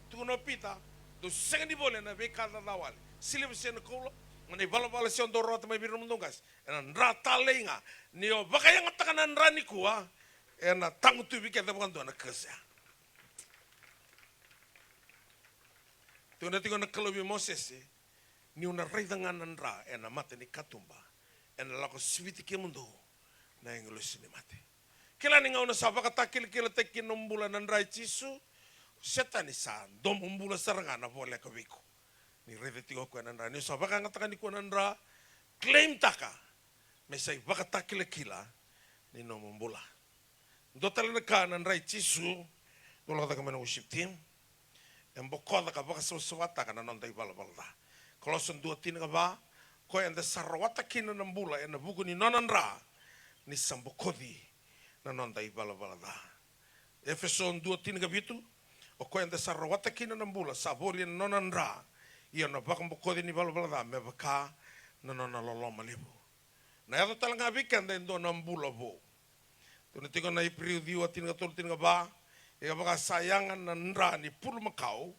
tukuna o Pita, dou sega ni voli ena veika cacawale. Siliva se na koula, mai na ivalavala se o dou rawata mai vei ira na nomudou qase. Ena dra talei ga. Ni o vakayagataka na dra nikua, ena tagutuvi kece vakadua na curse ya. Tukuna tiko na Kalou vei Mosese, niu na raica ga na dra ena mata ni katuba, ena lako siviti kemudou na agilosi ni mate. Kila ni gauna sa vakatakilakilataki kina nomu bula na dra i Jisu, o Setani sa domobula sara ga na voleka vei iko. Ni raica tiko o koya na dra, niu sa vakayagataka nikua na dra, claim taka me sa ivakatakilakila ni nomu bula. Dua tale na ka na dra i Jisu, dou lako cake mai na worship team. E bokoca ka vakasavasavataka na noda ivalavala ca. Kolosa dua tinikava, koya eda sa rawata kina na bula ena vuku ni nona dra, ni sa bokoci na noda ivalavala ca. Efeso dua tinikavitu, o koya eda sa rawata kina na bula sa voli ena nona dra, ia na vakabokoci ni valavala ca me vaka na nona loloma levu. Na yaco tale ga vei keda e dua na bula vou. Tukuna tiko na Iperiu ciwa tinikatolu tinikava, e vaka sa yaga na dra ni pulumakau,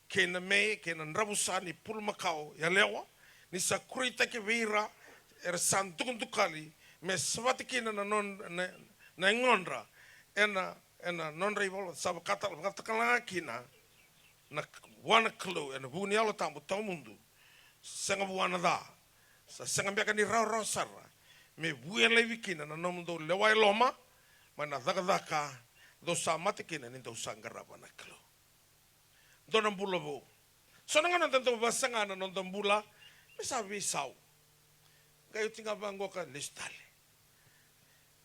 kei na me, kei na dravusa ni pulumakau yalewa, ni sa kureitaki vei ira era sa dukadukali, me savati kina na non-, na, na yagodra, ena, ena nodra ivalavala ca, sa vakatala, vakatakila ga kina na vua na Kalou ena vuku ni Yalo Tabu tawamudu. Sega vua na ca, sa sega beka ni rawarawa sara me vuya laivi kina na nomudou lewa e loma, mai na cakacaka dou sa mate kina ni dou sa qarava na Kalou. Dua na bula vou. So na gauna da dau vasaga na noda bula me sa veisau. Qai oti ga vaqo ka lesu tale.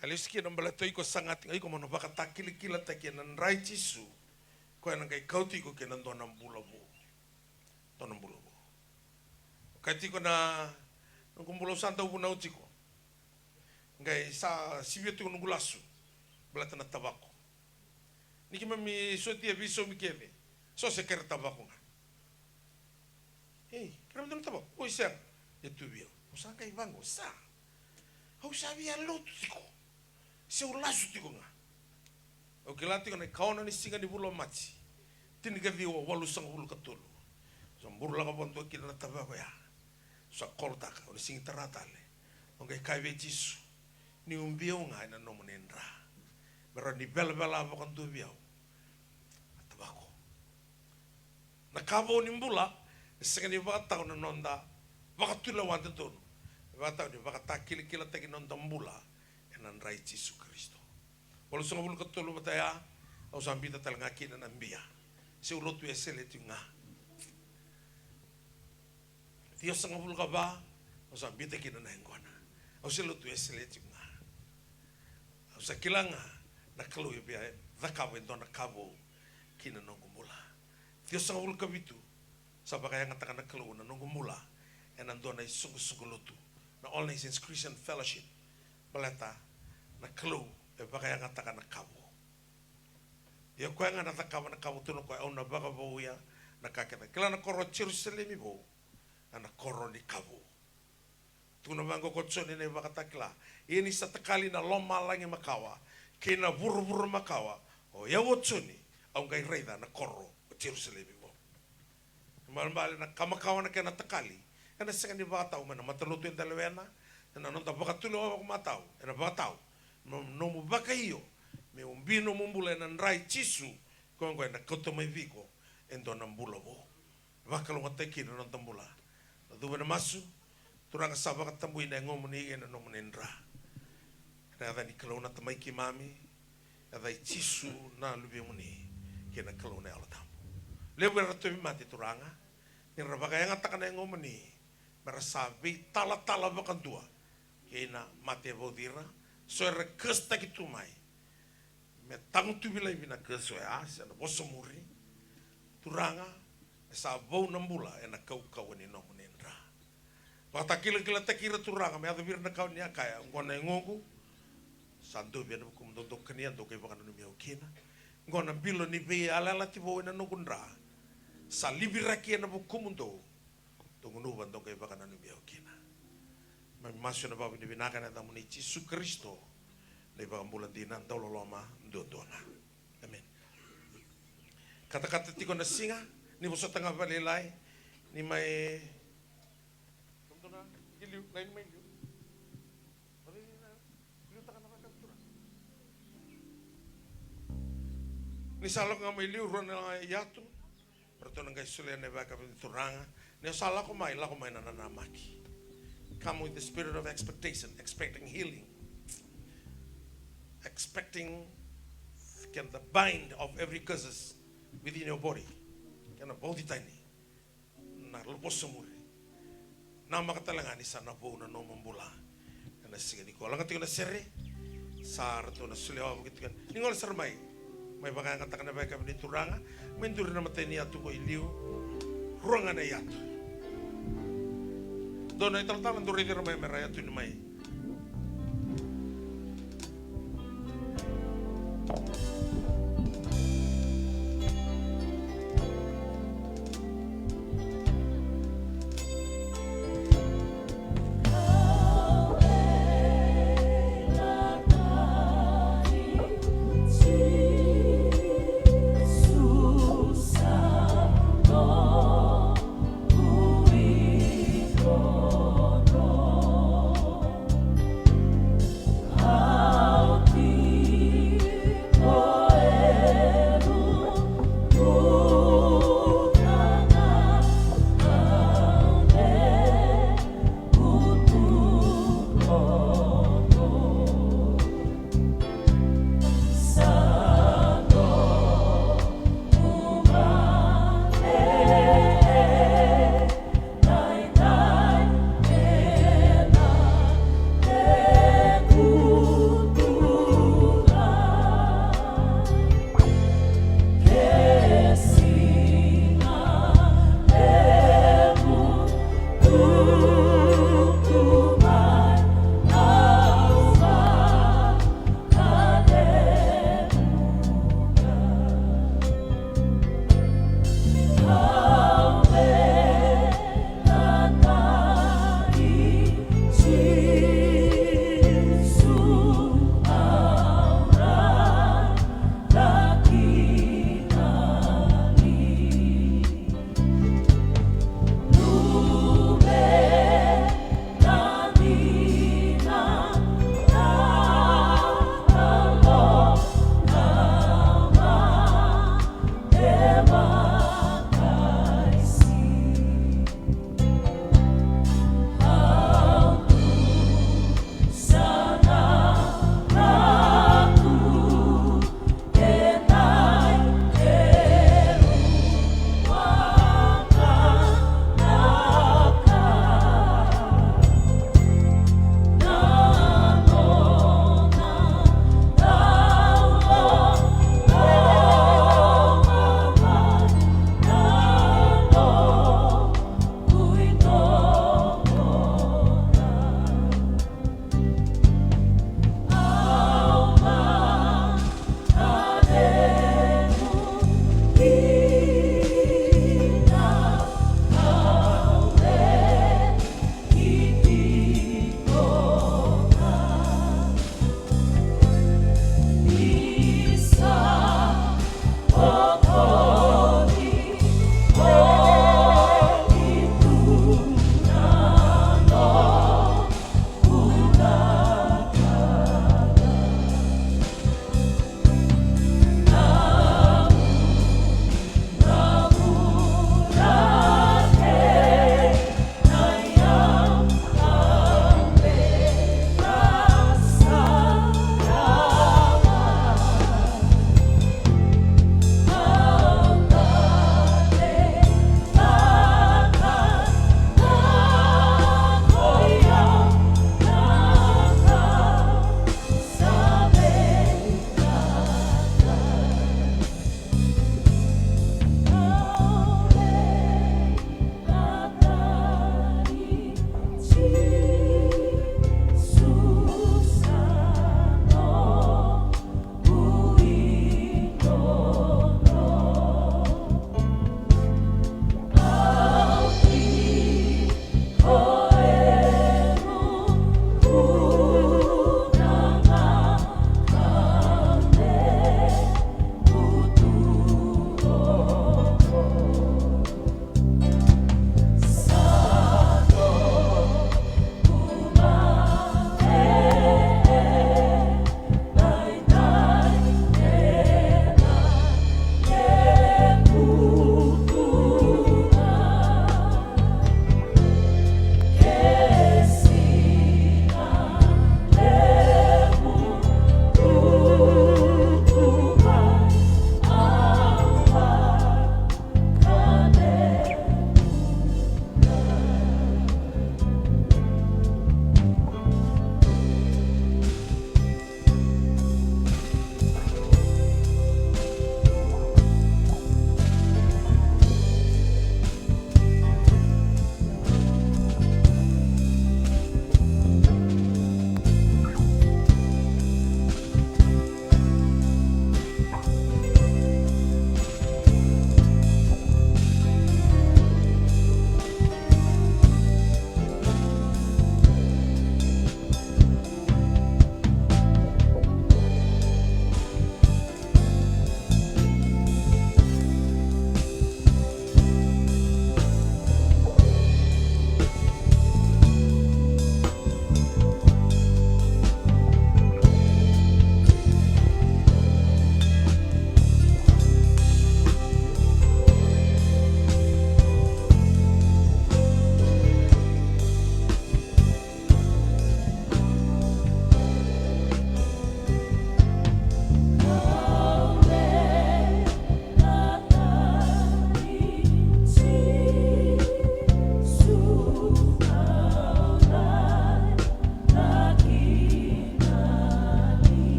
Ka lesu kina baleta o iko sagati ga, iko mo na vakatakilakilataki ena dra i Jisu. Koya na qai kauti iko kina dua na bula vou. Dua na bula vou. Ka tiko na noqu bula au sa dau vunau tiko. Qai sa sivia tiko noqu lasu. Baleta na tavako. Ni keimami sotia veisaumi kece. So se kere tavako ga. Ei, kere mada na tavako. Oi, sega. E tu vei au. Au sa qai vaqo, sa. Au sa via lotu tiko. Se au lasu tiko ga. Au kila tiko na ikaono ni siga ni vula o Maji. Tinikaciwa walusagavulu ka tolu. Sa buru lako vakadua kina na tavako ya. Sa kolotaka, au na sigi tara tale. Au qai kaya vei Jisu, ni ubi au ga ena nomuni dra. Me rawa ni velavela vakadua vei au. A tavako. Na ka vou ni bula, e sega ni vakatau na noda vakatulewa dodonu. E vakatau ni vakatakilakilataki noda bula ena dra i Jisu Karisito. Walusagavulu ka tolu vata ya, au sa biuta tale ga kina na bia. Se au lotu Wesele tiko ga. Ciwasagavulu ka va, au sa biuta kina na yaqona. Au se lotu Wesele tiko ga. Au sa kila ga na Kalou e via cakava e dua na ka vou ki na noqu bula. Ciwasagavulu ka vitu, sa vakayagataka na Kalou na noqu bula ena dua na isoqosoqo lotu, na All Nations Christian Fellowship. Baleta na Kalou e vakayagataka na ka vou. Ia o koya ga na cakava na kavu, tukuna o koya, au na vakavouya na ka kece. Kila na koro o Jerusalemi Vou, a na koro ni kavu. Tukuna vaqo ko Joni na iVakatakila, ia ni sa takali na lomalagi makawa kei na vuravura makawa, o yau o Joni au qai raica na koro o Jerusalemi Vou. Balebale na ka makawa na kena takali, ena sega ni vakatau mai na matalotu eda lewena, ena noda vakatulewa vakamatau, ena vakatau na nomu vakaio, me ubi nomu bula ena dra i Jisu, koya oqo ena kauta mai vei iko e dua na bula vou. Vakalougatataki kina na noda bula. Na cuva ena masu. Turaga, sa vakatabui na yagomuni kei na nomuni dra. Ena yaca ni Kalou na Tamai keimami, yaca i Jisu na Luvemuni, kei na Kalou na Yalo Tabu. Levu era tauvimate, Turaga, ni ra vakayagataka na yagomuni me ra sa veitalatala vakadua kei na mate e vauci ira. So era kasitaki tu mai me tagutuvi laivi na kesi oya se na vosa muri. Turaga, me sa vou na bula ena kaukauwa ni nomuni dra. Vakatakilakilataki ira, Turaga, me yaco vei ira na ka oni a kaya, oqo na yagoqu, sa dovi ena vukumudou, dou kania, dou qai vakananumi au kina. Oqo na bilo ni veiyalayalati vou ena noqu dra, sa liviraki ena vukumudou, dou gunuva, dou qai vakananumi au kina. Keimami masu ena vakavinavinaka ena yacamuni Jisu Karisito, na iVakabula dina, dauloloma duadua ga. Amen. Katakata tiko na siga, ni vosota ga vakalailai, ni mai. Ni sa lako ga mai liu, rua na iyatu. Ratou na qai solia na ivakayakavi ni Turaga. Ni o sa lako mai, lako mai na nanamaki. Come with the spirit of expectation, expecting healing, expecting, can the bind of every curses within your body. Kena vauci tani na vosa muri. Namaka tale ga ni sa na vou na nomu bula ena siga nikua. Laga tiko na sere, sa ratou na solia wavoki tiko. Ni gole sara mai, mai vakayagataka na ivakayakavi ni Turaga, mai duri na matai ni yatu ko i liu, rua ga na iyatu. Dua na italatala, dou raici ira mai me ra yatuni mai.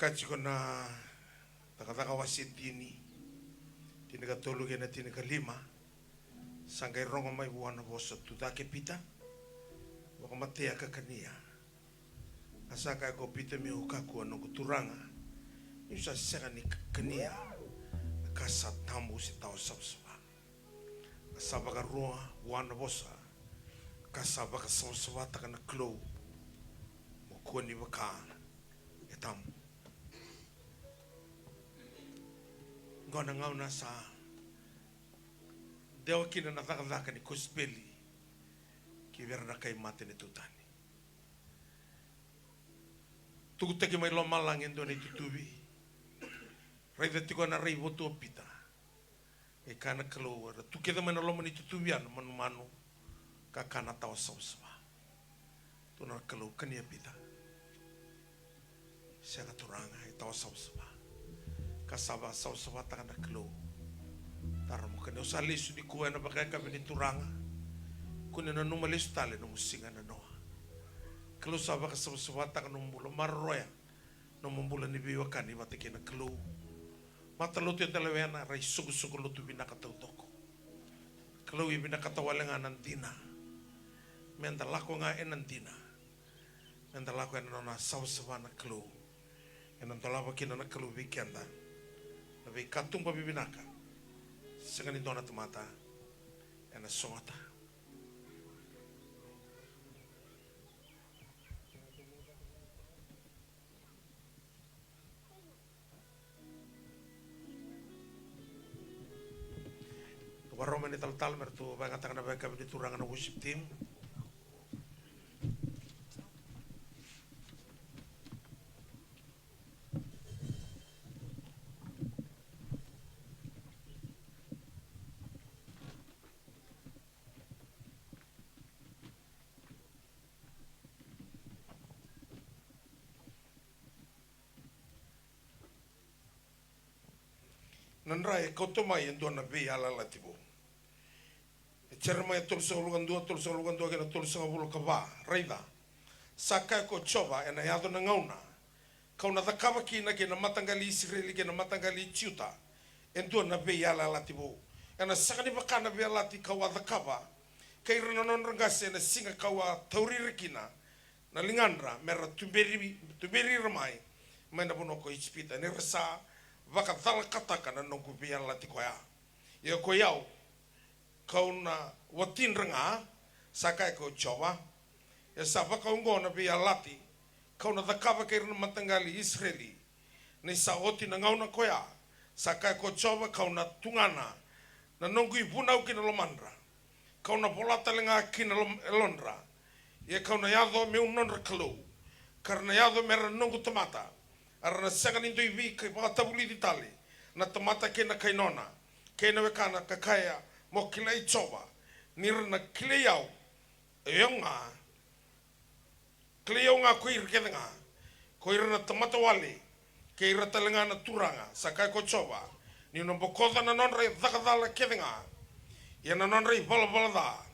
Tiko na Cakacaka wase tini, tinikatolu kei na tinikalima. Sa qai rogo mai vua na vosa, tucake Pita, vakamatea ka kania. A sa kaya ko Pita, meu kakua noqu Turaga, niu sa sega ni kania na ka sa tabu se tawa savasava. A sa vakarua vua na vosa, ka sa vakasavasavataka na Kalou, mo kua ni vaka e tabu. Qo na gauna sa dewa kina na cakacaka ni kosipeli ki vei ira na kai mate ni tutani. Tukutaki mai lomalagi e dua na itutuvi. Raica tiko na raivotu o Pita. E kaya na Kalou, era tu kece mai na loma ni tutuvi ya na manumanu, ka ka na tawa savasava. Tukuna na Kalou, kania Pita. Sega Turaga, e tawa savasava. Ka sa vakasavasavataka na Kalou. Tara mo kania. O sa lesu nikua ena vakayakavi ni Turaga. Kua ni nanuma lesu tale nomu siga na noa. Kalou sa vakasavasavataka nomu bula, maroroya nomu bula ni veiwekani vata kei na Kalou. Matalotu eda lewena, ra isoqosoqo lotu vinaka taucoko. Kalou e vinakata wale ga na dina. Meda lako ga ena dina. Meda lako ena nona savasava na Kalou. Ena dolava kina na Kalou vei keda na veikatuba vivinaka. Sega ni dua na tamata ena sogota. Vakarau mai na italatala me ratou vakayagataka na vakayakavi ni Turaga na worship team. Na dra e kauta mai e dua na veiyalayalati vou. E Jeremaia tolusagavulu ka dua, tolusagavulu ka dua kei na tolusagavulu ka va. Raica, sa kaya ko Jiova, ena yaco na gauna kau na cakava kina kei na mataqali i Isireli kei na mataqali i Juta e dua na veiyalayalati vou. Ena sega ni vaka na veiyalayalati kau a cakava kei ira na nodra qase ena siga kau a tauri ira kina na ligadra me ra tuberi, tuberi ira mai, mai na vanua ko Ijipita, ni ra sa vakacalakataka na noqu veiyalayalati koya. Ia ko i au, kau na watidra ga, sa kaya ko Jiova. E sa vakaoqo na veiyalayalati kau na cakava kei ira na mataqali i Isireli. Ni sa oti na gauna koya, sa kaya ko Jiova, kau na tugana na noqu ivunau ki na lomadra, kau na vola tale ga ki na lom-, yalodra. Ia kau na yaco meu nodra Kalou, ka ra na yaco me ra noqu tamata. A ra na sega ni dui veivakatavulici tale na tamata kei na kai nona, kei na wekana, ka kaya, mo kilai Jiova, ni ra na kilai au, e au ga, kilai au ga ko ira kece ga, ko ira na tamata wale, kei ira tale ga na turaga, sa kaya ko Jiova, niu na bokoca na nodra icakacala kece ga, ia na nodra ivalavala ca,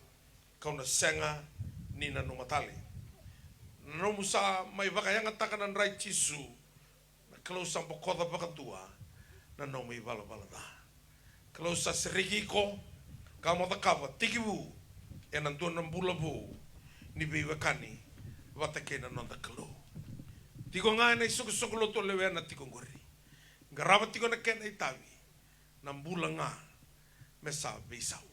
kau na sega ni nanuma tale. Na nomu sa mai vakayagataka na dra i Jisu, na Kalou sa bokoca vakadua na nomu ivalavala ca. Kalou sa sereki iko, ka mo cakava tekivu ena dua na bula vou ni veiwekani vata kei na noda Kalou. Tiko ga ena isoqosoqo lotu o lewena tiko qori. Qarava tiko na kena itavi, na bula ga me sa veisau.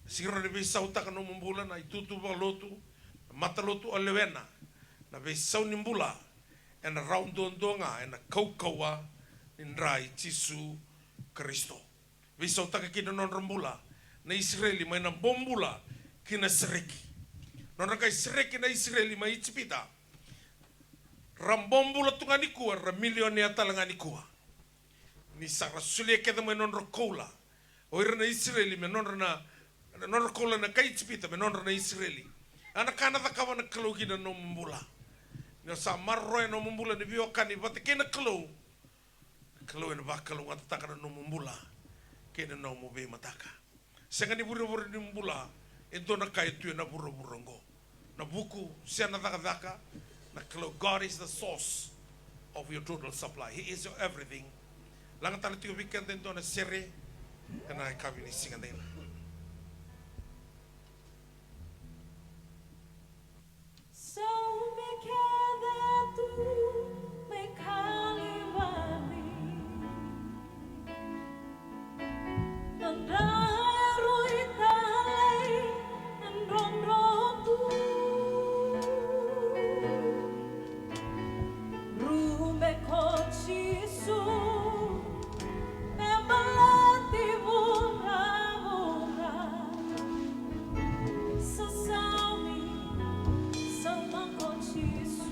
Sega ni veisautaka nomu bula na itutu vakalotu, na matalotu o lewena, na veisau ni bula ena rawa duadua ga ena kaukauwa ni dra i Jisu Karisito. Veisautaka kina nodra bula na Isireli mai na bobula ki na sereki. Nodra qai sereki na Isireli mai Ijipita, ra bobula tu ga nikua, ra milionea tale ga nikua. Ni sa ra solia kece mai nodra koula o ira na Isireli me nodra na, na nodra koula na kai Ijipita me nodra na Isireli. A na ka na cakava na Kalou kina nomu bula. Ni o sa maroroya nomu bula ni veiwekani vata kei na Kalou, na Kalou ena vakalougatataka na nomu bula kei na nomu veimataka. Sega ni vuravura ni bula e dua na ka e tu ena vuravura oqo. Na vuku se na cakacaka, na Kalou, God is the source. of your total supply. He is your everything. Laga tale tiko vei keda e dua na sere ena yakavi ni siga daidai. Saumi kece tu mai Kalivari. Na dra e rui talei e drodro tu. Rube ko Jisu me baleti vuravura. Sa saumi, sauma ko Jisu.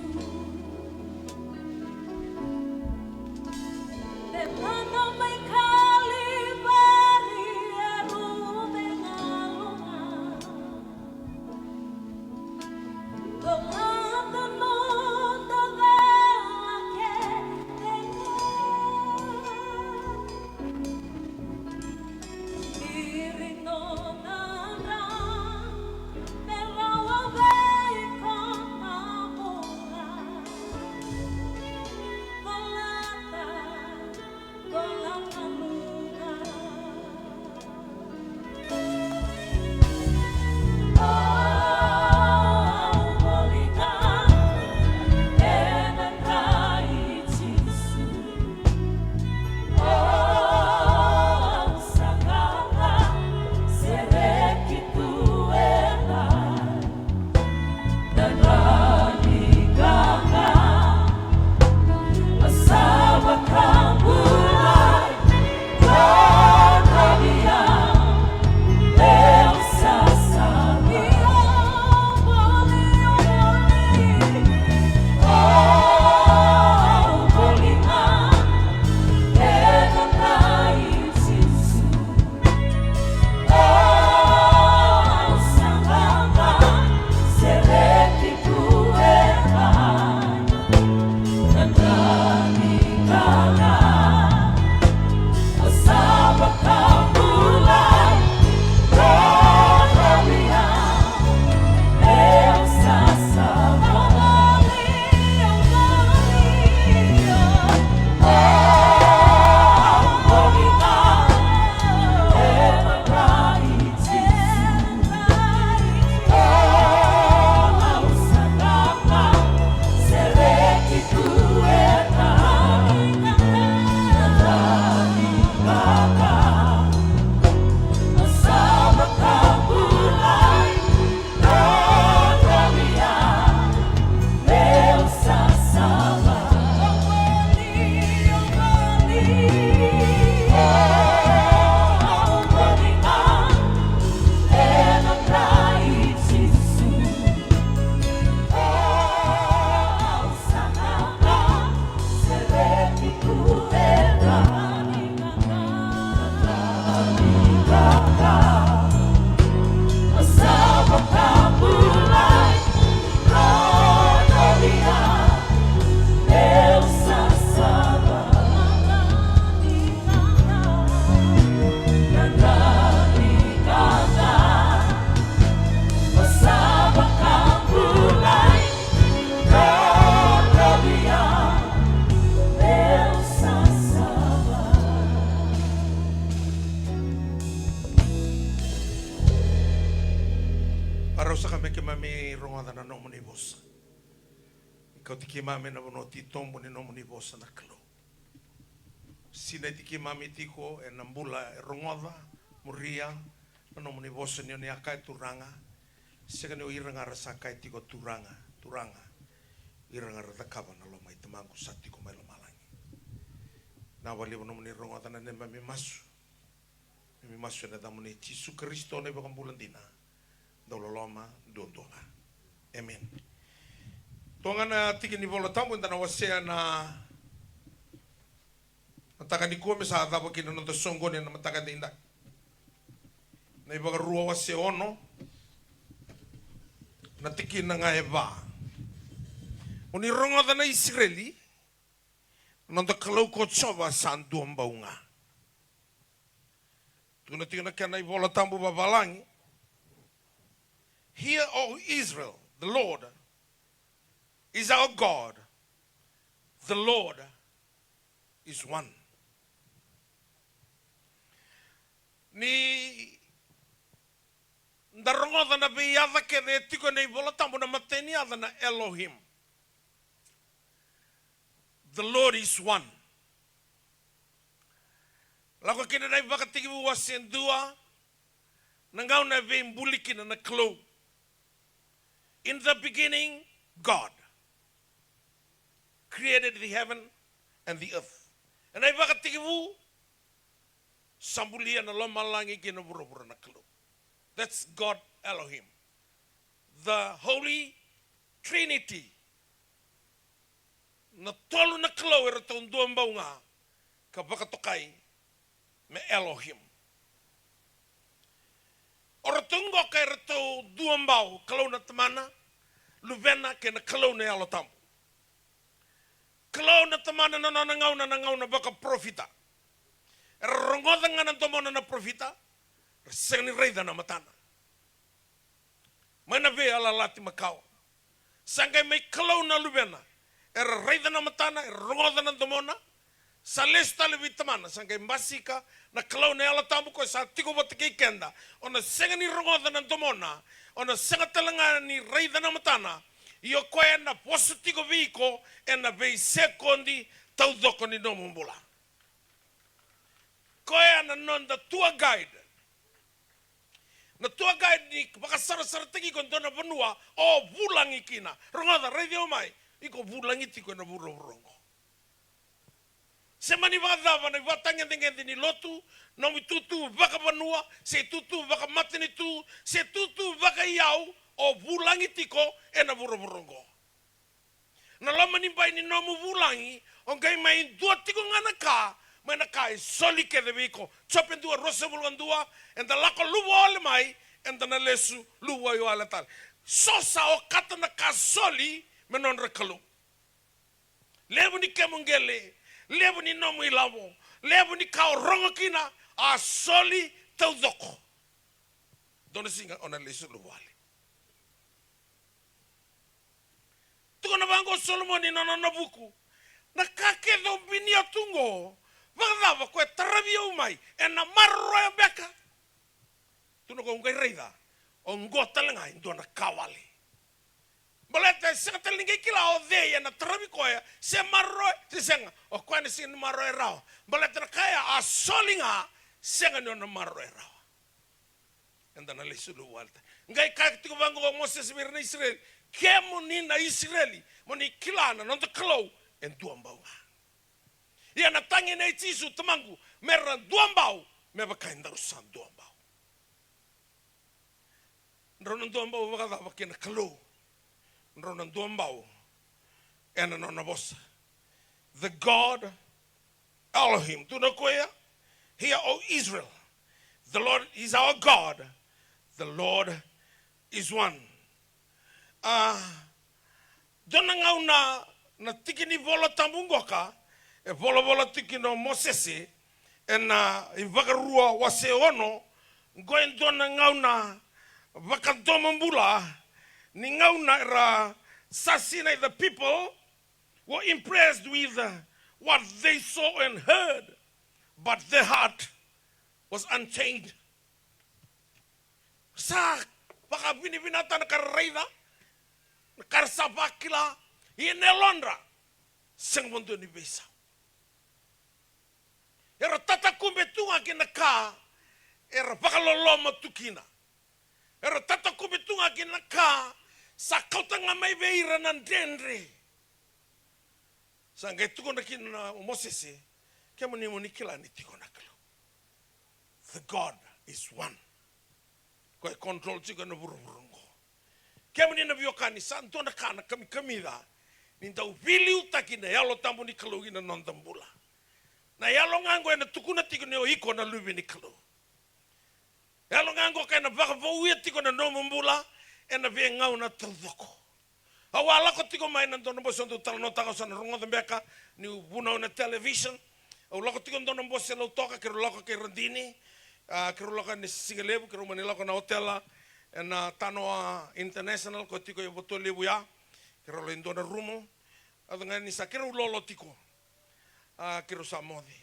Delana mai Kalivari e rube galu ga. Dolata noda vela kece ga. Iri nona dra me rawa vei iko na bula. Dolata, dolata noda. Varau saka me keimami rogoca na nomuni vosa. Ni kauti keimami ena vanua titobu ni nomuni vosa na Kalou. Sinaiti keimami tiko ena bula e rogoca, muria na nomuni vosa ni oni a kaya, Turaga. Sega ni o ira ga ra sa kaya tiko, Turaga, Turaga. O ira ga ra cakava na loma i Tamaqu sa tiko mai lomalagi. Na vakalevu nomuni rogoca na neimami masu. Neimami masu ena yacamuni Jisu Karisito na iVakabula dina, dau loloma duadua ga. Emeni. Toka ga na tiki ni Vola Tabu eda na wasea na mataka nikua me sa cava kina na noda soqoni ena mataka edaidai. Na iVakarua wase ono, na tikina ga e va. Mo ni rogoca na Isireli, na noda Kalou ko Jiova sa dua bau ga. Tukuna tiko na kena iVola Tabu vavalagi. Hear, O Israel, the Lord is our God, The Lord is one. Ni da rogoca na veiyaca kece e tiko ena iVola Tabu, na imatai ni yaca na Elohim. The Lord is one. Lako kina na iVakatekivu wase dua, na gauna e veibuli kina na Kalou. In the beginning, God created the heaven and the earth. Ena iVakatekivu, sa bulia na lomalagi kei na vuravura na Kalou. That's God Elohim. The Holy Trinity. Na tolu na Kalou eratou dua bau ga ka vakatokai me Elohim. O ratou qoka eratou dua bau, Kalou na Tamana, Luvena kei na Kalou na Yalo Tabu. Kalou na Tamana na nona gauna na gauna vakaparofita. Era rogoca ga na domona na parofita, ra sega ni raica na matana. Mai na veiyalayalati makawa. Sa qai mai Kalou na Luvena. Era raica na matana, era rogoca na domona. Sa lesu tale vei Tamana, sa qai basika na Kalou na Yalo Tabu, koya sa tiko vata kei keda. O na sega ni rogoca na domona, o na sega tale ga ni raica na matana. Ia o koya ena vosa tiko vei iko ena veisekodi taucoko ni nomu bula. Koya na noda tour guide. Na tour guide ni vakasarasarataki iko e dua na vanua o vulagi kina. Rogoca, raici au mai, iko vulagi tiko ena vuravura oqo. Se mani vakacava na ivakatagedegede ni lotu, nomu itutu vakavanua, se itutu vakamatanitu, se itutu vakaiyau, o vulagi tiko ena vuravura oqo. Na loma ni bai ni nomu vulagi, o qai mai dua tiko ga na ka, mai na ka e soli kece vei iko. Jope dua, ruasagavulu ka dua, eda lako luvawale mai, eda na lesu luvawale tale. So sa okata na ka soli me nodra Kalou. Levu ni kemu qele, levu ni nomu ilavo, levu ni ka o rogo kina, a soli taucoko. Dua na siga o na lesu luvawale. Tukuna vaqo o Solomoni na nona vuku. Na ka kece o binia tu qo, vakacava ko e taravi au mai, ena maroroya beka? Tukuna ko, au qai raica, oqo tale ga e dua na ka wale. Baleta e sega tale ni qai kila o cei ena taravi koya, se maroroya, se sega. O koya na sega ni maroroya rawa. Baleta na ka ya a soli ga, sega ni o na maroroya rawa. Eda na lesu luvawale tale. Qai kaya tiko vaqo o Mosese vei ira na Isireli, kemuni na Isireli, mo ni kila na noda Kalou e dua bau ga. Ia na tagi nei Jisu, tamaqu, me ra dua bau, me vaka edaru sa dua bau. Drau na dua bau vakacava kei na Kalou? Drau na dua bau ena nona vosa. The God Elohim. Tukuna o koya, hear, O Israel, the Lord is our God, the Lord is one. A, dua na gauna na tiki ni Vola Tabu qoka, e volavola tiko kina o Mosese, ena iVakarua wase ono, qo e dua na gauna vakadomobula, ni gauna era sa sinai, the people were impressed with, uh, what they saw and heard, but their heart was unchanged. Sa vakavinavinaka na ka ra raica, na ka ra sa vakila, ia na yalodra sega vakadua ni veisau. Era tatakube tu ga kina ka era vakaloloma tu kina. Era tatakube tu ga kina na ka sa kauta ga mai vei ira na dredre. Sa qai tukuna kina o Mosese, kemuni mo ni kila ni tiko na Kalou. The God is one. Ko e control tiko ena vuravura oqo. Kemuni na veiwekani, sa dua na ka na kamikamica ni dau veiliutaki na Yalo Tabu ni Kalou ina noda bula. Na yalo ga oqo ena tukuna tiko ni o iko na luve ni Kalou. Yalo ga oqo ka ena vakavouya tiko na nomu bula ena veigauna taucoko. Au a lako tiko mai na dua na bose au dau talanoataka, au sa na rogoca beka niu vunau ena television. Au lako tiko dua na bose Lautoka, keirau lako kei Radini. A, keirau lako ena sigalevu, keirau mani lako na otela ena Tanoa International, ko tiko e Vatualevu ya. Keirau lai dua na rumu. Au ga ni sa keirau lolo tiko. A, keirau sa moce.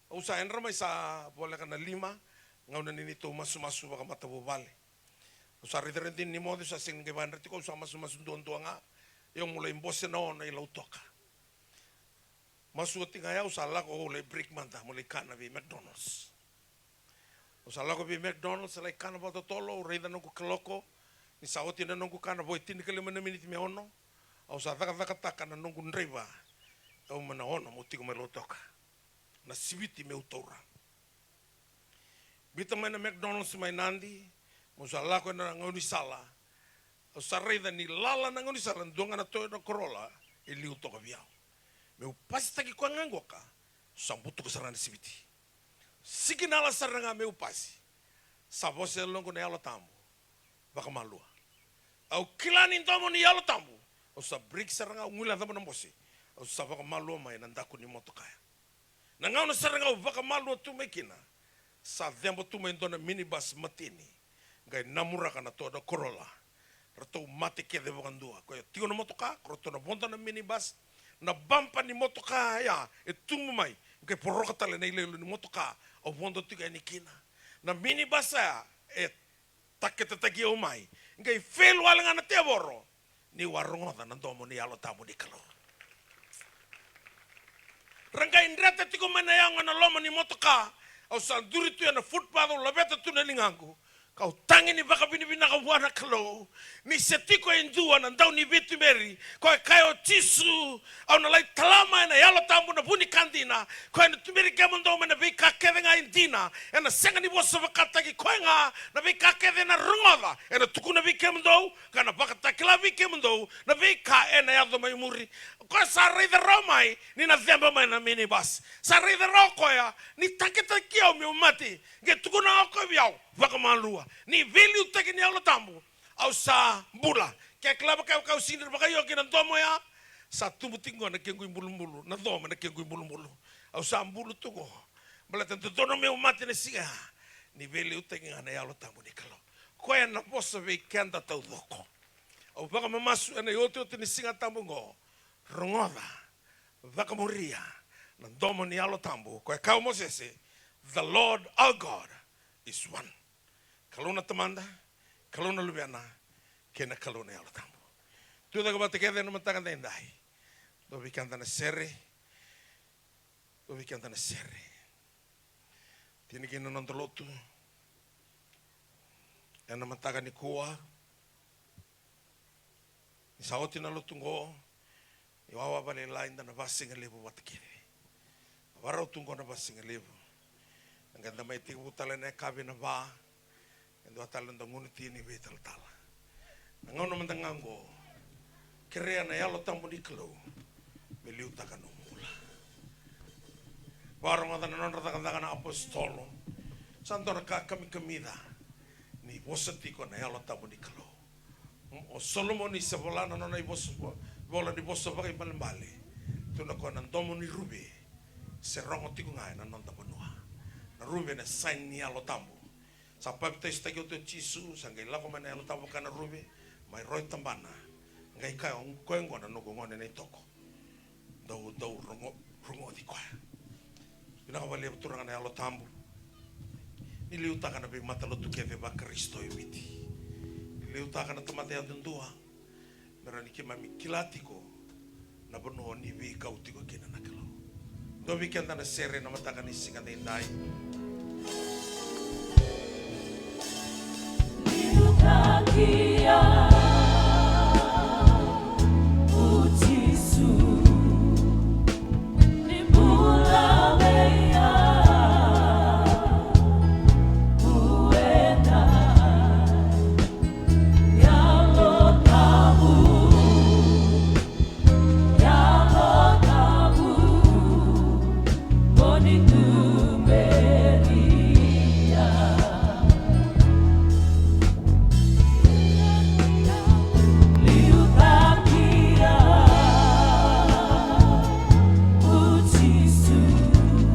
Au sa yadra mai sa voleka na lima, gauna ni neitou masumasu vakamatavuvale. Au sa raica rawa ni moce, au sa sega ni qai vakayadra tiko, au sa masumasu duadua ga. Ia au lai bose na ono i Lautoka. Masu oti ga ya au sa lako, au lai break mada, meu lai kana vei McDonald's. Au sa lako vei McDonald's, lai kana vakatotolo, au raica noqu kaloko, ni sa oti na noqu kana, vo e tinikalima na miniti me ono. Au sa cakacakataka na noqu draiva, au mai na ono meu tiko mai Lautoka. Na siviti meu taura. Biuta mai na McDonald's mai Nadi, meu sa lako ena gaunisala. Au sa raica ni lala na gaunisala, dua ga na Toyota Corolla e liu toka vei au. Meu pasitaki koya ga qoka, sa butuka sara ga na siviti. Sikinala sara ga meu pasi. Sa vosa e loqu na Yalo Tabu. Vakamalua. Au kila ni domo ni Yalo Tabu. Au sa break sara ga, au guilecava na bose. Au sa vakamalua mai na daku ni motoka ya. Na gauna sara ga au vakamalua tu mai kina, sa ceba tu mai dua na minibus mateni, qai namuraka na Toyota Corolla. Ratou mate kece vakadua. Koya tiko na motoka, ko ratou na vodo na minibus, na bumper ni motoka ya e tubu mai, qai poroka tale na iloilo ni motoka au vodo tiko yani kina. Na minibus ya e taketetaki au mai, qai fail wale ga na tevoro. Niu a rogoca na domo ni Yalo Tabu ni Kalou. Ra qai dreta tiko mai na yago ena loma ni motoka. Au sa duri tu ena footpath, au laveta tu na ligaqu, kau tagi ni vakavinavinaka vua na Kalou. Ni se tiko e dua na dau ni veituberi, koya e kaya o Jisu, au na lai tala mai ena Yalo Tabu na vu ni ka dina, koya ena tuberi kemudou mai na veika kece ga e dina. Ena sega ni vosavakataki koya ga na veika kece ena rogoca, ena tukuna vei kemudou, ka na vakatakila vei kemudou na veika ena yaco mai muri. Koya sa raica rawa mai ni na ceba mai na minibus. Sa raica rawa koya ni taketaki au meu mate, qai tukuna o koya vei au, vakamalua. Ni veiliutaki ni Yalo Tabu, au sa bula. Ke kila vaka, vaka au sega ni vakaio ki na domo ya, sa tubu tiko qo na kequ ibulubulu, na domo na kequ ibulubulu. Au sa bulu tu qo. Baleta dodonu meu mate na siga ya, ni veiliutaki ga na Yalo Tabu ni Kalou. Koya na vosa vei keda taucoko. Au vakamamasu ena iotioti ni Siga Tabu qo, rogoca, vakamuria na domo ni Yalo Tabu. Koya e kaya o Mosese, "The Lord our God is one." Kalou na Tamada, Kalou na Luvena, kei na Kalou na Yalo Tabu. Tucake vata kece ena mataka daidai. Dua vei keda na sere. Dua vei keda na sere. Tini kina na noda lotu ena mataka nikua. Ni sa oti na lotu qo, ni wawa vakalailai da na vasigalevu vata kece. Vakarau tu qo na vasigalevu. Na qai da mai tekivu tale na yakavi na va, e dua tale na noda gunu-tini veitalatala. Na gauna mada ga qo, kerea na Yalo Tabu ni Kalou me liutaka nomu bula. Vakarogoca na nodra cakacaka na apositolo. Sa dua na ka kamikamica ni vosa tiko na Yalo Tabu ni Kalou. O Solomoni se vola na nona ivosa, vola ni vosa vakaibalebale. Tukuna o koya na domo ni ruve se rogo tiko ga ena noda vanua. Na ruve na saini ni Yalo Tabu. Sa papitaisotaki oti o Jisu, sa qai lako mai na Yalo Tabu vaka na ruve, mai roi tabana. Qai kaya, "O koya oqo na noqu gone na itoko. Dou, dou rogo, rogoci koya." Vinaka vakalevu Turaga na Yalo Tabu. Ni liutaka na veimatalotu kece vaKarisito e Viti. Ni liutaka na tamata yadudua. Me rawa ni keimami kila tiko na vanua ni veikau tiko kina na Kalou. Dua vei keda na sere na mataka ni siga daidai.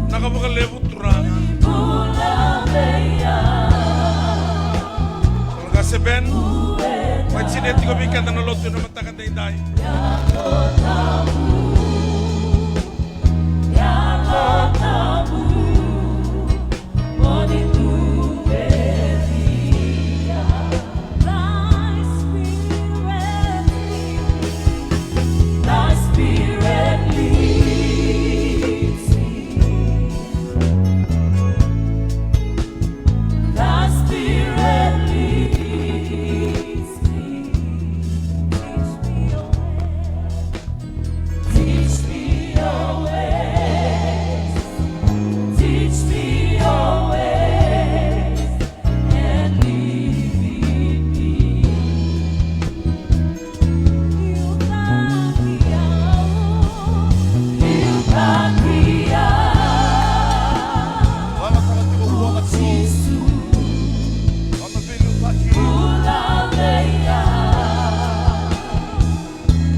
Vinaka vakalevu Turaga. Turaga se Ben, mai Sina tiko vei keda na lotu ena mataka daidai.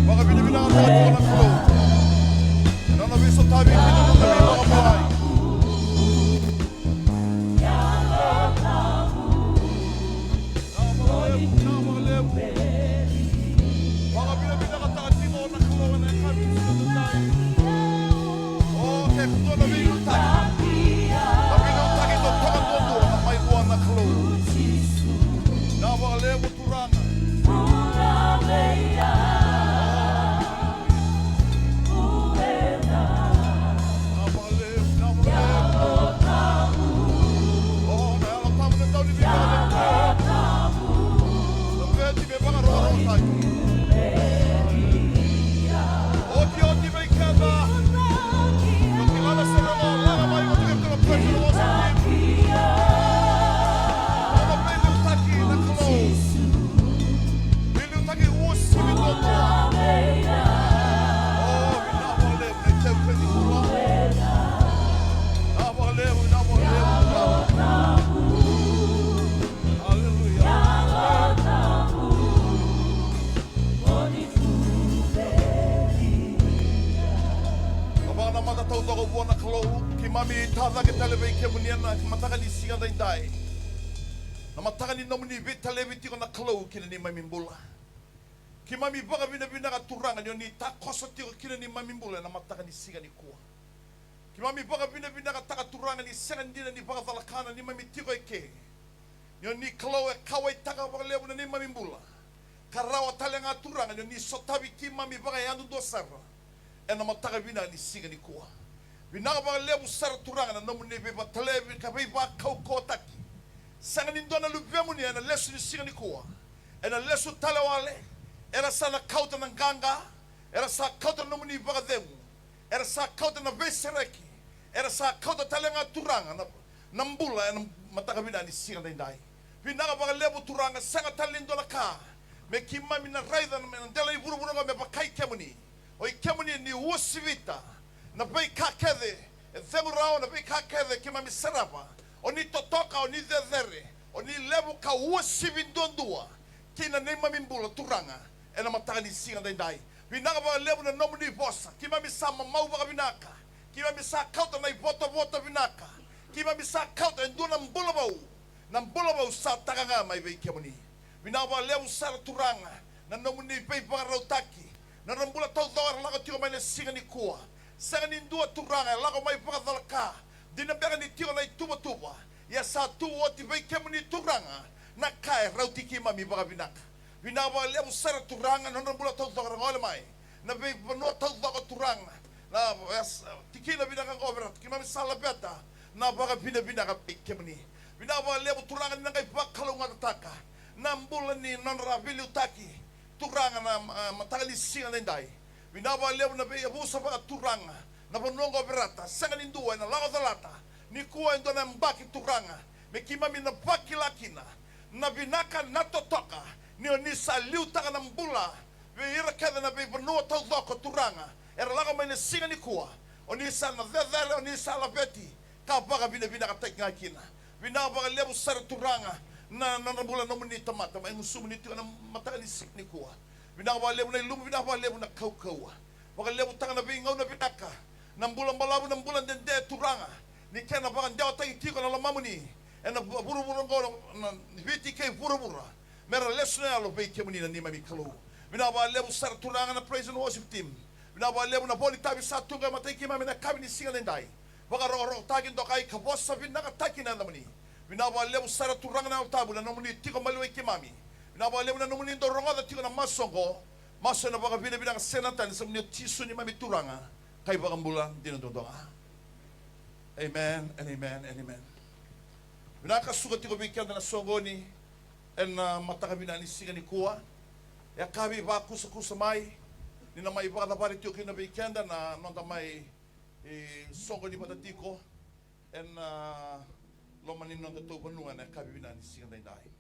Vakavinavinakataka tiko na Kalou. Nona veisotavi kei na nona veivakabulai. Vinaka vakalevu, vinaka vakalevu. Vakavinavinakataka tiko na Kalou ena yakavi ni siga nikua. O, ke dua na veiliutaki. Na veiliutaki totoka duadua na mai vua na Kalou. Vinaka vakalevu. Turaga. Vinaka vakalevu, vinaka vakalevu. O, na Yalo Tabu na dau ni veivakacegui. Na veti me vakarokorokotaki. Otioti vei keda. Oti lala sara, lala mai, oti keda na praise and worship team. Lala mai, liutaki na Kalou. Ni liutaki uasivi duadua. O, vinaka vakalevu na itaukei ni bula. Vinaka vakalevu, vinaka vakalevu. Aleluya. Na vakanamata taucoko vua na Kalou, keimami tacake tale vei kemuni ena mataka ni siga daidai. Na mataka ni nomuni veitalevi tiko na Kalou ki na neimami bula. Keimami vakavinavinaka Turaga ni oni takoso tiko ki na neimami bula ena mataka ni siga nikua. Keimami vakavinavinakataka Turaga ni sega dina ni vakacalaka na neimami tiko eke. Ni oni Kalou e kauwaitaka vakalevu na neimami bula. Ka rawa tale ga Turaga ni oni sotavi keimami vakayadudua sara ena mataka vinaka ni siga nikua. Vinaka vakalevu sara Turaga na nomuni veivakatalevi ka veivakaukauwataki. Sega ni dua na luvemuni ena lesu ni siga nikua. Ena lesu tale wale, era sa na kauta na qaqa, era sa kauta na nomuni vakacegu. Era sa kauta na veisereki. Era sa kauta tale ga Turaga na, na bula ena mataka vinaka ni siga daidai. Vinaka vakalevu Turaga, sega tale ni dua na ka me keimami na raica na, na dela i vuravura oqo me vaka i kemuni. O i kemuni ni uasivita na veika kece e cegu rawa, na veika kece keimami sarava. O ni totoka, o ni cecere, o ni levu ka uasivi duadua kei na neimami bula Turaga ena mataka ni siga daidai. Vinaka vakalevu na nomuni vosa. Keimami sa mamau vakavinaka. Keimami sa kauta na ivotavota vinaka. Keimami sa kauta e dua na bula vou. Na bula vou sa taka ga mai vei kemuni. Vinaka vakalevu sara Turaga na nomuni veivakarautaki. Na nodra bula taucoko era lako tiko mai na siga nikua. Sega ni dua Turaga e lako mai vakacalaka. Dina beka ni tiko na ituvatuva. Ia sa tu oti vei kemuni Turaga na ka e rauti keimami vakavinaka. Vinaka vakalevu sara Turaga na nodra bula taucoko era gole mai. Na veivanua taucoko Turaga. Na, e, tikina vinaka oqo Verata, keimami sa laveta na vakavinavinaka vei kemuni. Vinaka vakalevu Turaga ni na qai vakalougatataka na bula ni nodra veiliutaki Turaga na, a, mataka ni siga daidai. Vinaka vakalevu na veiyavusa vakaturaga na vanua oqo Verata, sega ni dua ena lako calata nikua e dua na yabaki Turaga, me keimami na vakila kina na vinaka na totoka ni oni sa liutaka na bula vei ira kece na veivanua taucoko Turaga era lako mai na siga nikua. Oni sa na cecere, oni sa laveti ka vakavinavinakataki ga kina. Vinaka vakalevu sara Turaga na, na nodra bula nomuni tamata mai gusumuni tiko na mataka ni siga nikua. Vinaka vakalevu na ilumu, vinaka vakalevu na kaukauwa. Vakalevutaka na veigauna vinaka, na bula balavu, na bula dede Turaga, ni kena vakadewataki tiko na lomamuni ena vu-, vuravura oqo na, na Viti kei vuravura. Me ra lesu na yalo vei kemuni na neimami Kalou. Vinaka vakalevu sara Turaga na praise and worship team. Vinaka vakalevu na vo ni tavi sa tu qai matai keimami na yakavi ni siga nidai. Vakarokorokotaki, dokai ka vosa vinakataki na yacamuni. Vinaka vakalevu sara Turaga na Yalo Tabu na nomuni tiko maliwai keimami. Vinaka vakalevu na nomuni dau rogoca tiko na masu oqo. Masu ena vakavinavinaka sega na tani, sa nomuni o Jisu neimami Turaga ka iVakabula dina duadua ga. Amen and amen and amen. Vinaka, suka tiko vei keda na soqoni ena mataka vinaka ni siga nikua. E yakavi vakusakusa mai ni na mai vakacavari tiko kina vei keda na noda mai, e, soqoni vata tiko ena, a, loma ni noda tauvanua ena yakavi vinaka ni siga daidai.